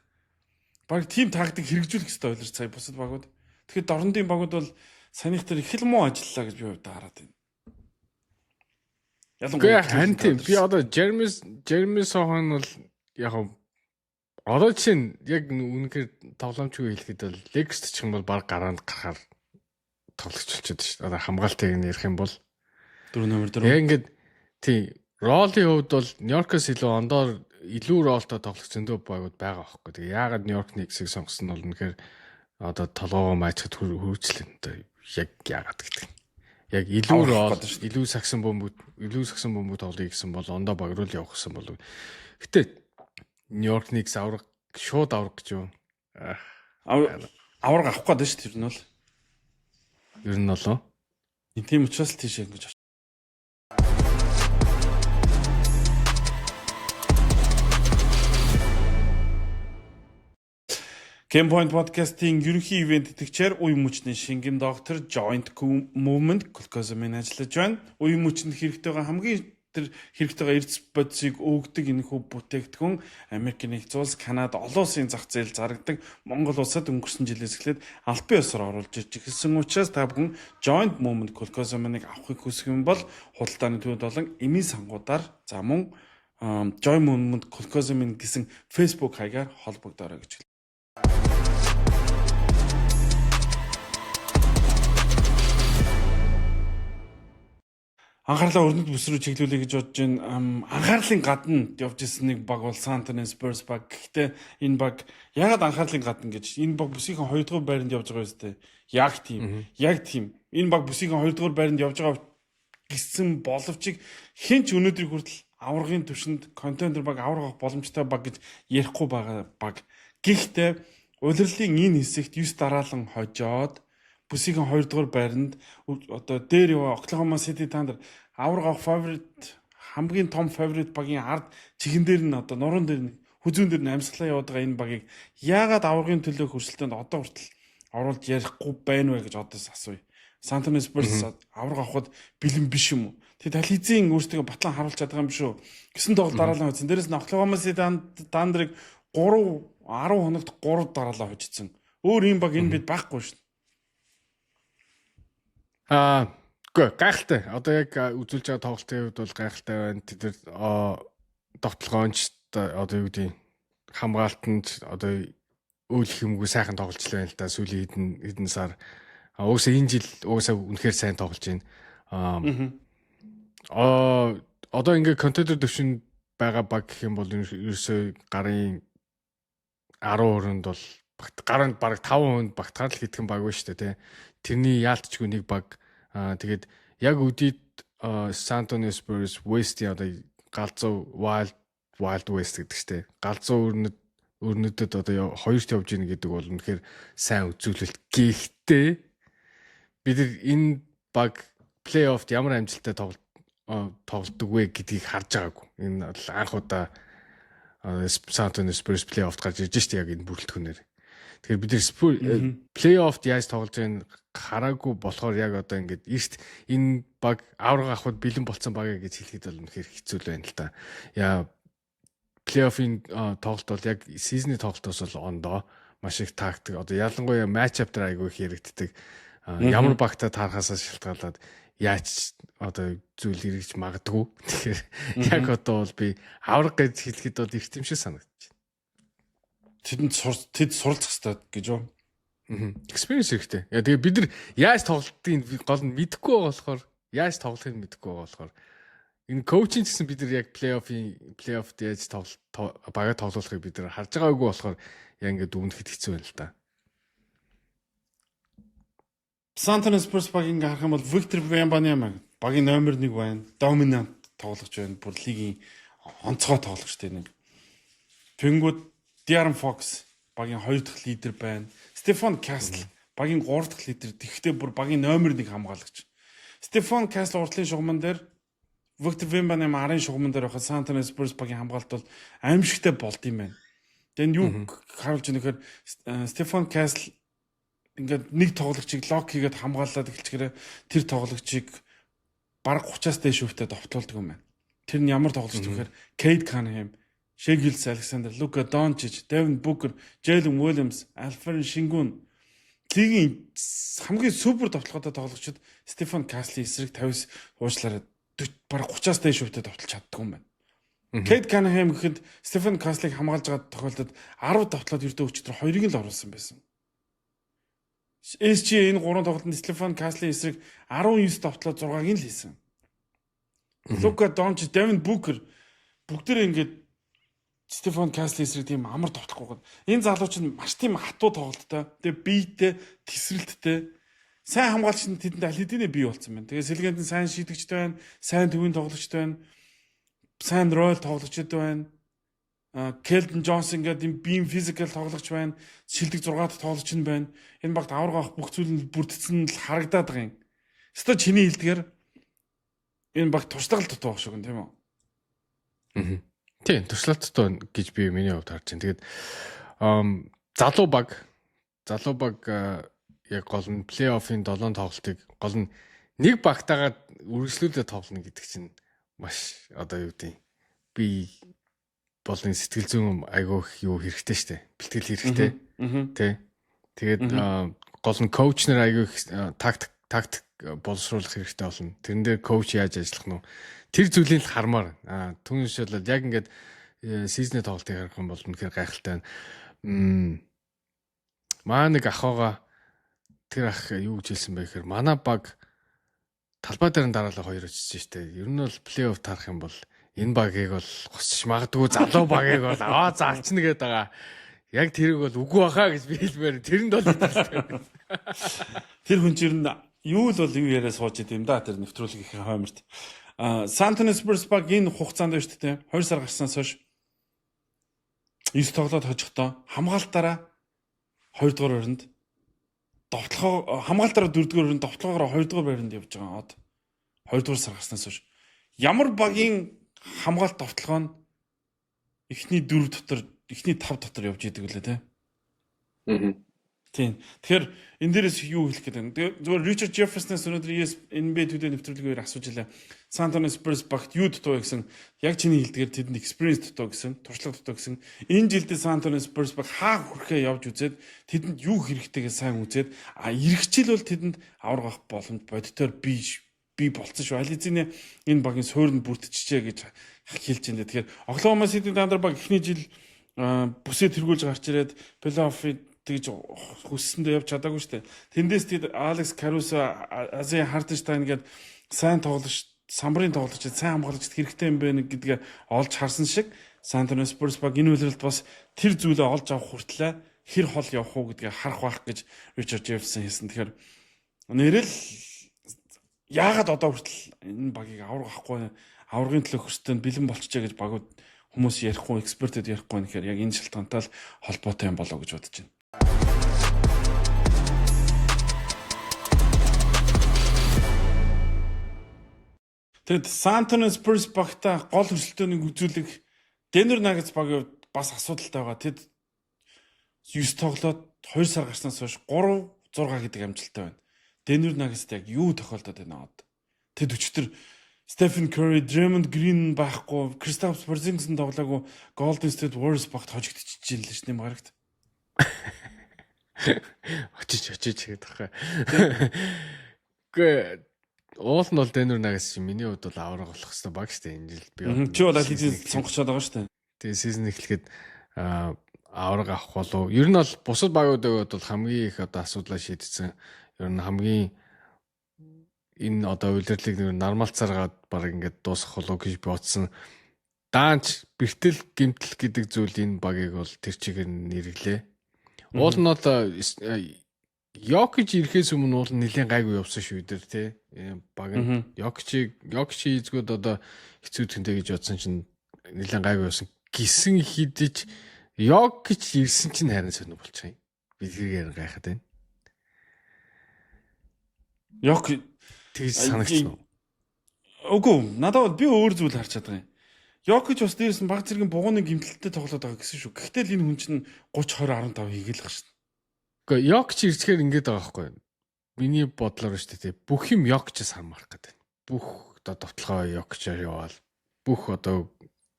Баг тийм тактик хэрэгжүүлэх хэрэгтэй ойлор сая бусад багууд. Тэгэхээр дорнодын багууд бол санийх тэр их л муу ажиллалаа гэж би хувьдаа хараад байна. Ялангуяа харин тийм би одоо Jeremy Sochan бол яг одоо чинь яг үнэхээр тоглоомчгүй хэлэхэд бол Lakers ч юм бол баг гараанд гарахаар тоглогч болчиход шүү дээ. Одоо хамгаалтыг нь ярих юм бол 4 номер 4. Яг ингээд тийм role-ийн хувьд бол Нью-Йоркоос илүү ондоор илүү role-той тоглох зөндөө багууд байгаа байхгүй. Тэгээ яагаад Нью-Йорк Knicks-ийг сонгосон нь бол үнэхээр одоо толгоогоо маачхад хөрвчлээ. Одоо яг яагаад гэдэг. Яг илүү role, илүү сагсан бөмбөг, илүү сагсан бөмбөг тоглоё гэсэн бол ондоо баг руу л явах гэсэн бол. Гэтэ Нью-Йорк Knicks авраг шууд авраг гэж юу? Авраг авах гээд шүү дээ тэр нь бол. Ер нь болоо. Тийм учраас л тийшээ ингэж. Game Point podcast-ийн ерөнхий ивент итгэгчээр уян мөчний шингэн доктор Joint Movement Glucosamine ажиллаж байна. Уян мөчөнд хэрэгтэй байгаа хамгийн тэр хэрэгтэй байгаа эрдэс бодисыг өгдөг энэхүү бүтээгдэхүүн Америк нэгдсэн улс, Канада, олон улсын зах зээл зарагдаг. Монгол улсад өнгөрсөн жилээс эхлээд албан ёсоор оруулж ирж эхэлсэн учраас та бүхэн Joint Movement Glucosamine-ыг авахыг хүсэх юм бол худалдааны төвд болон эмийн сангуудаар за мөн Joint Movement Glucosamine гэсэн Facebook хаягаар холбогдоорой гэж. Анхаарлаа өрнөд бүс рүү чиглүүлэе гэж бодож байна. Анхаарлын гадна явж исэн нэг баг бол San Antonio Spurs баг. Гэхдээ энэ баг ягаад анхаарлын гадна гэж энэ баг бүсийнхээ 2 дугаар байранд явж байгаа юм бэ? Яг тийм. Яг тийм. Энэ баг бүсийнхээ 2 дугаар байранд явж байгаа гэсэн боловч хэн ч өнөөдрийг хүртэл аваргын түвшинд contender баг, аварга авах боломжтой баг гэж ярихгүй байгаа баг. Гэхдээ улирлын энэ хэсэгт 9 дараалан хожоод бүсийн 2 дугаар байранд одоо дээр яваа Oklahoma City Thunder аварга авах favorite, хамгийн том favorite багийн ард чихэн дээр нь одоо нуруунд дээр нь хүзүүн дээр нь амьсгалаа яваад байгаа энэ багийг яагаад аваргын төлөө өрсөлдөөнд одоо хүртэл оруулж ярихгүй байна вэ гэж одоо асууя. San Antonio Spurs аварга авахд бэлэн биш юм уу? Тэгээ тал хэзээ өөрсдөө батлан харуулж чадгаа юм биш үү? Гэсэн тоглолт дараалан хоцсон. Дээрээс нь Oklahoma City Thunder-ыг 3 10 хоногт 3 дараалан хожигдсон. Өөр ийм баг энэ бид байхгүй шүү. Үгүй, гайхалтай. Одоо яг үзүүлж байгаа тоглолтын хувьд бол гайхалтай байна. Тэд нар довтлогоонч, одоо юу гэдэг, хамгаалтанд одоо өөлөх юмгүй сайхан тоглолч байна л да сүүлийн хэдэн хэдэн сар. Уусаа энэ жил уусаа үнэхээр сайн тоглож байна. Одоо ингээ contender төвшөнд байгаа баг гэх юм бол ерөөсөө гарын 10% бол гарын бараг 5% багтахаар л хэдхэн баг байна шүү дээ, тий. Тэрний яалтчгүй нэг баг. Тэгээд яг үдид San Antonio Spurs West-ийн одоо галзуу Wild Wild West гэдэг чтэй. Галзуу өрнөдөд одоо хоёрт явж гин гэдэг бол үнэхээр сайн үзүүлэлт. Гэхдээ бид нар энэ баг плей-оффт ямар амжилттай тоглодог вэ гэдгийг харж байгаагүй. Энэ бол анх удаа San Antonio Spurs плей-оффт гарч ирж штэ яг энэ бүрэлдэхүүнээр. Тэгэхээр бид нар плей-оффт яаж тоглож байгааг хараагүй болохоор яг одоо ингээд эрт энэ баг авраг авахд бэлэн болцсон баг гэж хэлэхэд бол үнэхээр хэцүү л байна л да. Яа, плей-оффын тоглолт бол яг season ий тоглолтоос бол ондоо маш их тактик, одоо ялангуяа match up дээр айгүй их яригддаг. Ямар багтаа таарахаасаа шалтгаалаад яаж одоо зүйл эргэж магадгүй. Тэгэхээр яг одоо бол би авраг гэж хэлэхэд бол эрт юм шиг санагдаж байна. Тэдэнд тэд суралцах хэрэгтэй гэж юу? Experience хэрэгтэй. Яа, тэгээ бид нар яаж тоглолтыг гол нь мэдэхгүй байгаа болохоор, яаж тоглохыг мэдэхгүй байгаа болохоор, энэ coaching гэсэн бид нар яг плей-оффт яаж тоглолт бага тоглуулахыг бид нар харж байгаагүй болохоор яг ингээд дүгнэхэд хэцүү байна л да. San Antonio Spurs багийг ингээ харах юм бол Виктор Вембаньяма багийн номер 1 байна. Dominant тоглогч байна. Бүр лигийн онцгой тоглогч тийм нэг. Тэнгүүд De'Aaron Fox багийн хоёр дахь лидер байна. Стефан Касл багийн гурав дахь лидер. Тэгэхдээ бүр багийн номер 1 хамгаалагч. Стефан Касл урдлын шугаман дээр, Виктор Вембаньяма арын шугаман дээр байхад San Antonio Spurs багийн хамгаалалт бол аимшигтай болд юм байна. Тэгээд юу харуулж байгаа нөхөр, Стефан Касл ингээд нэг тоглогчийг lock хийгээд хамгаалаад эхэлчихээрээ тэр тоглогчийг бараг 30-аас дээш хувьтай довтлуулдаг юм байна. Тэр нь ямар тоглогч гэхээр Кейд Каннингем, Шэй Гилжес Александр, Лука Дончич, Девин Букер, Джейлен Уильямс, Альперен Шингүн, лигийн хамгийн супер довтлоготой тоглогчид Стефан Касли эсрэг 50 уучлаарай, бараг 30-аас дээш хувьтай довтлж чаддгүй юм байна. Кейд Каннингем гэхэд Стефан Каслыг хамгаалж байгаа тохиолдолд 10 довтлоод ердөө өчигдөр хоёрыг л оруулсан байсан. SG энэ гурван тоглолтод Стефан Каслын эсрэг 19 довтлоод 6-ыг нь л хийсэн. Лука Дончич, Девин Букер бүгдээрээ ингээд Стефан Касли эсрэг тийм амар довтлохгүй гоо. Энэ залууч нь маш тийм хатуу тоглолттой. Тэгээ биетэй, тэсрэлттэй. Сайн хамгаалагч нь тэдэнд аль хэдийнэ бий болсон байна. Тэгээ сэлгээнд нь сайн шийдэгчтэй байна, сайн төвийн тоглогчтой байна, сайн role тоглогчд байна. Келдон Джонсон гэдэг юм бим physical тоглогч байна. Шилдэг 6 дахь тоглогч нь байна. Энэ багт аварга авах бүх зүйл нь бүрдсэн л харагдаад байгаа юм. Өстой чиний хэлдгээр энэ баг туршлага л дутуу байх шиг юм, тийм үү? Аа. Тийм, туршлага дутуу гэж би миний хувьд харж байна. Тэгээд залуу баг яг гол нь плей-оффын 7 тоглолтыг гол нь нэг багтаагаа үргэлжлүүлээ тоглоно гэдэг чинь маш одоо юу гэдэг, би болон сэтгэл зүйн айгүйх юу хэрэгтэй штэ. Бэлтгэл хэрэгтэй. Тэ. Тэгээд гол нь coach нар айгүй тактик боловсруулах хэрэгтэй болно. Тэрэн дээр coach яаж ажиллах нь, тэр зүйлийг л хармаар. Түүнээс бол яг ингээд season ий тоглолтыг харах юм бол үнэхээр гайхалтай байна. Маа нэг ах байгаа. Тэр ах юу гэж хэлсэн бэ гэхээр манай баг талбай дээр нь дараалал хоёр очиж штэ. Ер нь бол плей-офф тарах юм бол энэ багийг бол госч магадгүй, залуу багийг бол аваа заалчна гэдэг байгаа. Яг тэрийг бол үгүй баха гэж би хэлмээр, тэрэнд бол итгэлтэй. Тэр хүн чинь юу л бол юу яриа сууж идэм да тэр нэвтрүүлгийнхээ хойморт. San Antonio Spurs баг энэ хугацаанд байна шүү дээ. 2 сар гарснаас хойш 9 тоглоод хожихдоо хамгаалтаараа 2 дугаар байранд, довтлогоо хамгаалтаараа 4 дугаар байранд, довтлогоороо 2 дугаар байранд явж байгаа од. 2 дугаар сар гарснаас хойш ямар багийн хамгаалт довтлогоо нь эхний 4 дотор, эхний 5 дотор явж идэг үлээ те. Аа. Тийм. Тэгэхээр энэ дээрээс юу хэлэх гээд байна? Тэгээ зүгээр Ричард Джефферснээс өнөөдөр ES NBA Today нэвтрүүлгийн үеэр асууж илээ. San Antonio Spurs багт юу дутуу гэсэн, яг чиний хэлдгээр тэдэнд experience дутуу гэсэн, туршлага дутуу гэсэн. Энэ жилдээ San Antonio Spurs баг хаа хүрэхээ явж үзээд, тэдэнд юу хэрэгтэйгээ сайн үзээд, а ирэх жил бол тэдэнд аварга авах боломж бодитоор бий болцсон шүү. Аль хэзээ энэ багийн суурь нь бүрдчихжээ гэж хэлж байна. Тэгэхээр Oklahoma City Thunder баг эхний жил бүсээ тэргүүлж гарч ирээд плей-офф тэгж хүссэндээ явж чадаагүй шүү дээ. Тэндээс тэд Алекс Карусо, Азия Хартенштайн гээд сайн тоглогч, самбарын тоглогч, сайн хамгаалагчд хэрэгтэй юм байна гэдгээ олж харсан шиг San Antonio Spurs баг энэ улиралд бас тэр зүйлээ олж авах хүртлээ хэр хол явах уу гэдгээ харах байх гэж Ричард Джефферсон хэлсэн. Тэгэхээр нэрэл яагаад одоо хүртэл энэ багийг авраг авахгүй, аврагын төлөө хөрсдөнд бэлэн болчихжээ гэж багууд хүмүүс ярихгүй, экспертэд ярихгүй нэхэр яг энэ шалтгаантай л холбоотой юм болоо гэж бодож байна. Тэгэд San Antonio Spurs багта гол өрсөлдөөнийг үзүүлэх Denver Nuggets багийн хувьд бас асуудалтай байгаа. Тэд 9 тоглоод 2 сар гарснаас хойш 3 6 гэдэг амжилттай байна. Denver Nuggets-т яг юу тохиолдоод байна одоо? Тэд өчтөр Stephen Curry, Draymond Green байхгүй, Kristaps Porzingis тоглоогүй Golden State Warriors багт хожигдчихжээ л шнэ марагт. Очиж очиж гэдэг тахаа. Үгүй, уул нь бол Denver Nuggets чинь миний хувьд бол авраг болох хэвээр баг штэ энэ жил би. Чи бол аль хэзээ сонгочоод байгаа штэ. Тэгээ season эхлэхэд авраг авах болов. Ер нь бол бусад багуудын хувьд бол хамгийн их одоо асуудлаа шийдсэн. Ер нь хамгийн энэ одоо улирлыг нэр нормалцааргаад баг ингээд дуусгах болов гэж бодсон. Даанч бэртэл гимтэл гэдэг зүйл энэ багийг бол тэр чигээр нэрглээ. Уул нь одоо Йокич ирэхээс өмнө уул нь нэлээд гайгүй явсан шүү дээ тий. Баг нь Йокичийг Йокичийн эзгүүд одоо хэцүү тэнтэй гэж бодсон чинь нэлээд гайгүй явсан. Гисэн хидэж Йокич ирсэн чинь харин сонир болчих юм. Би тэрийг гайхаад байна. Йок тэгж санагдсан уу? Үгүй, надад бол би өөр зүйл харж чадгаа юм. Йокич бас дээрс нь баг зэргийн бугууны гимтэлтэй тоглоод байгаа гэсэн шүү. Гэхдээ л энэ хүн чинь 30 20 15 хийгээл ах шин. Үгүй, Йокич ирцгээр ингэж байгаа байхгүй юу? Миний бодлоор шүү дээ. Бүх юм Йокичээс хамаарах гэдэг. Бүх одоо довтлогоо Йокичаар яваал. Бүх одоо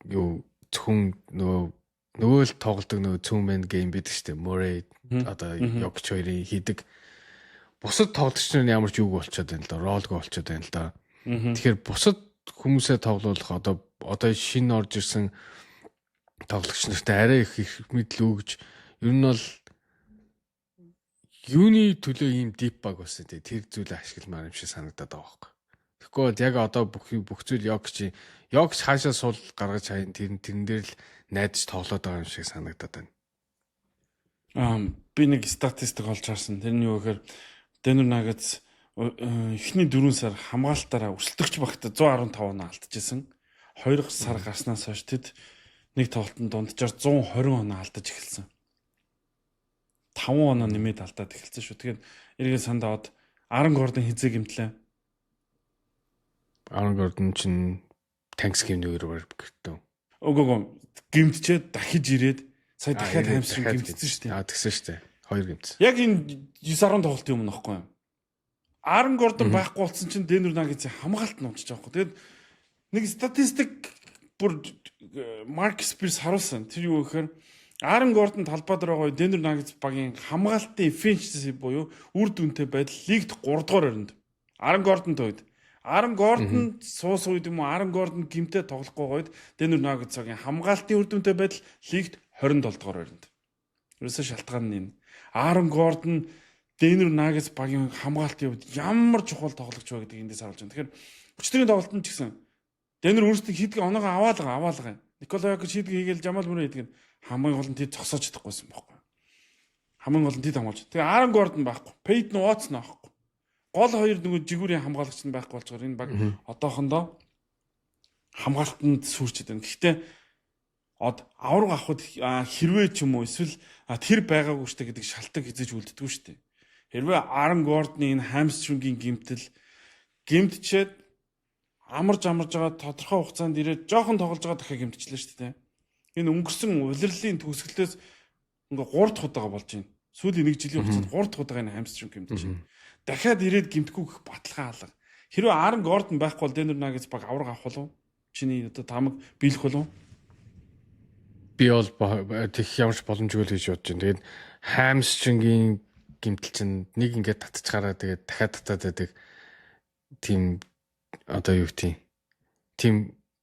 юу зөвхөн нөгөө л тоглодог нөгөө two man game байдаг шүү дээ. Murray одоо Йокич хоёрын хийдэг. Бусад тоглогч нар ямар ч юуг болчиход байна л да. Ролго болчиход байна л да. Тэгэхээр бусад хүмүүсээ тоглуулах одоо шинэ орж ирсэн тоглогч нартай арай их их мэдл өгж ер нь бол юуны төлөө ийм deep баг болсон те, тэр зүйлээ ашигламаар юм шиг санагдаад байгаа байхгүй. Тэгэхгүй бол яг одоо бүх зүйл Йокич Йокич хаашаа сул гаргаж хайн тэрэн дээр л найдаж тоглоод байгаа юм шиг санагдаад байна. Би нэг статистик олж харсан. Тэр нь юу гэхээр Denver Nuggets эхний 4 сар хамгаалтаараа өрсөлдөгч багт 115 оноо алдчихсан. 2 сар гарснаас хойш тэд нэг тоглолтод дунджаар 120 оноо алдаж эхэлсэн. 5 оноо нэмээд алдаад эхэлсэн шүү. Тэгэхээр эргээ санд аваад Aaron Gordon хизээ гимтлээ. Aaron Gordon чинь Thanksgiving үеэр гэртээ. Үгүй, гимтчээд дахиж ирээд сая дахиад hamstring гимтсэн шүү дээ. Аа, тэгсэн шүү дээ. Хоёр гимтсэн. Яг энэ 9 10 тоглолтын өмнө нөхгүй юм. Aaron Gordon байхгүй болсон чинь Denver Nuggets-ийн хамгаалт нь унчиж байгаа хгүй. Тэгээд нэг статистик бүр Марк Спирс харуулсан. Тэр юу гэхээр Aaron Gordon талбай дээр байгаа Denver Nuggets багийн хамгаалтын efficiency буюу үр дүнтэй байдал лигт 3 дугаар оронд. Aaron Gordon тойд. Aaron Gordon суусан үед юм уу, Aaron Gordon гимтэй тоглохгүй үед Denver Nuggets-ийн хамгаалтын үр дүнтэй байдал лигт 27 дугаар оронд. Ерөөсөө шалтгаан нь энэ. Aaron Gordon Denver Nuggets багийн хамгаалтын хувьд ямар чухал тоглогч вэ гэдгийг эндээс харуулж байна. Тэгэхээр өчтөрийн тоглолтод ч гэсэн Denver өөрсдөө хийдэг оноогоо аваалгаа аваалгаа. Никола Йокич хийдэг хийгээл, Жамал Мөрэй хийдэг нь хамгийн гол нь тэд зогсоож чадахгүйсэн байхгүй. Хамгийн гол нь тэд хамгаалж. Тэгээ Aaron Gordon байхгүй. Peyton Watson байхгүй. Гол хоёр нөгөө жигүүрийн хамгаалагч нь байхгүй болчоор энэ баг одоохондоо хамгаалтанд сүрчээд байна. Гэхдээ од авраг авахд хэрвээ ч юм уу эсвэл тэр байгаагүй штэ гэдэг шалтгаан хизээж үлддэггүй штэ. Хэрвээ Aaron Gordon-ы энэ hamstring-ийн гимтэл гимтчээд амарж амарж байгаа тодорхой хугацаанд ирээд жоохон тоглож байгаа дахиад гимтчлээ шүү дээ. Энэ өнгөрсөн улирлын төгсгөлөөс ингээ 3 дахь удаага болж байна. Сүүлийн нэг жилийн хугацаанд 3 дахь удаага энэ hamstring гэмтэж байна. Дахиад ирээд гэмтэхгүй гэх баталгаа алга. Хэрвээ Aaron Gordon байхгүй бол Denver Nuggets баг авраг авах болов? Чиний одоо таамаг биелэх болов? Би бол тех ямарч боломжгүй л гэж бодож байна. Тэгээд hamstring-ийн гэмтэл чинь нэг ингээд татчихаараа тэгээд дахиад татаад байдаг тийм, одоо юу гэдэг, тийм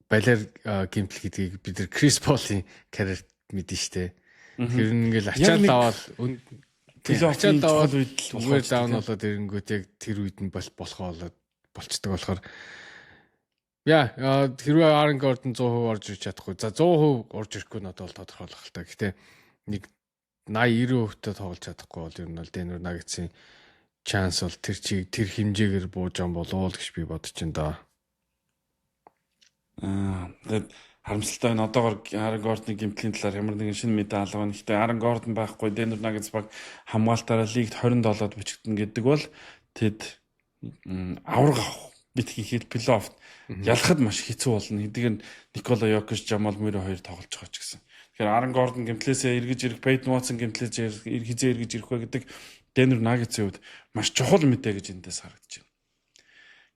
балиар гэмтэл гэдгийг бид нар Крис Полын карьерт мэдэн штэ. Тэр нь ингээл ачаал аваад, ачаал аваад үед л зүгээр down болоод ирэнгүүт яг тэр үед нь болохоо болоод болчдөг болохоор, яа, хэрвээ Aaron Gordon 100% орж ирж чадахгүй. За, 100% орж ирэхгүй надад бол тодорхойлох л та. Гэхдээ нэг 80 90% тоглож чадахгүй бол ер нь бол Denver Nuggets-ийн chance бол тэр чиг тэр хэмжээгээр бууж ам болов уу гэж би бодож байна даа. Тэгээд харамсалтай байна. Одоогор Aaron Gordon-ы гэмтлийн талаар ямар нэгэн шинэ мэдээ алга байна. Гэхдээ Aaron Gordon байхгүй, Denver Nuggets баг хамгаалтаараа лигт 27-д бичигдэнэ гэдэг бол тэд авраг авах битгий хэл, плей-офф ялахад маш хэцүү болно. Хэдийгээр нь Никола Йокич, Жамал Мюррей хоёр тоглож байгаа ч гэсэн. Тэгэхээр Aaron Gordon гэмтлээсээ эргэж ирэх, Peyton Watson гэмтлээс хэзээ эргэж ирэх вэ гэдэг Denver Nuggets-ийн хувьд маш чухал мэдээ гэж эндээс харагдаж байна.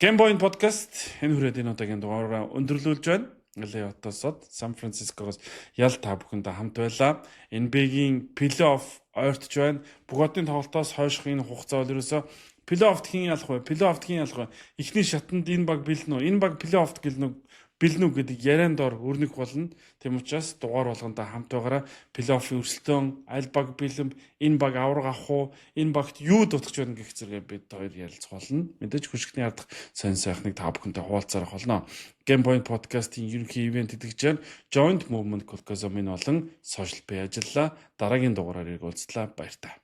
Game Point podcast энэ хүрээд энэ удаагийн дугаараа өндөрлүүлж байна. LA хотоос, Сан Францискогоос ял та бүхэндээ хамт байлаа. NBA-гийн плей-офф ойртож байна. Бүх хотын тоглолтоос хойших энэ хугацаа бол ерөөсөө плей-оффт хэн ялах вэ? Плей-оффт хэн ялах вэ? Эхний шатанд энэ баг бэлнэ үү? Энэ баг плей-оффт гэлнэ үү? Бэлнэ үү гэдэг яриан дор өрнөх болно. Тийм учраас дугаар болгондоо хамт байгаараа. Плей-оффын өрсөлдөөн, аль баг бэлэм, энэ баг авраг авах уу, энэ багт юу дутгах байна гэх зэрэг бид хоёр ярилцах болно. Мэдээж хөшигтний ардах сайн сайхныг та бүхэнтэй хуваалцаарах болно. Game Point podcast-ийн ерөнхий ивээн тэтгэгчээр Joint Movement Glucosamine болон Social Pay ажиллаа. Дараагийн дугаараар ирэх уулзлаа. Баяртай.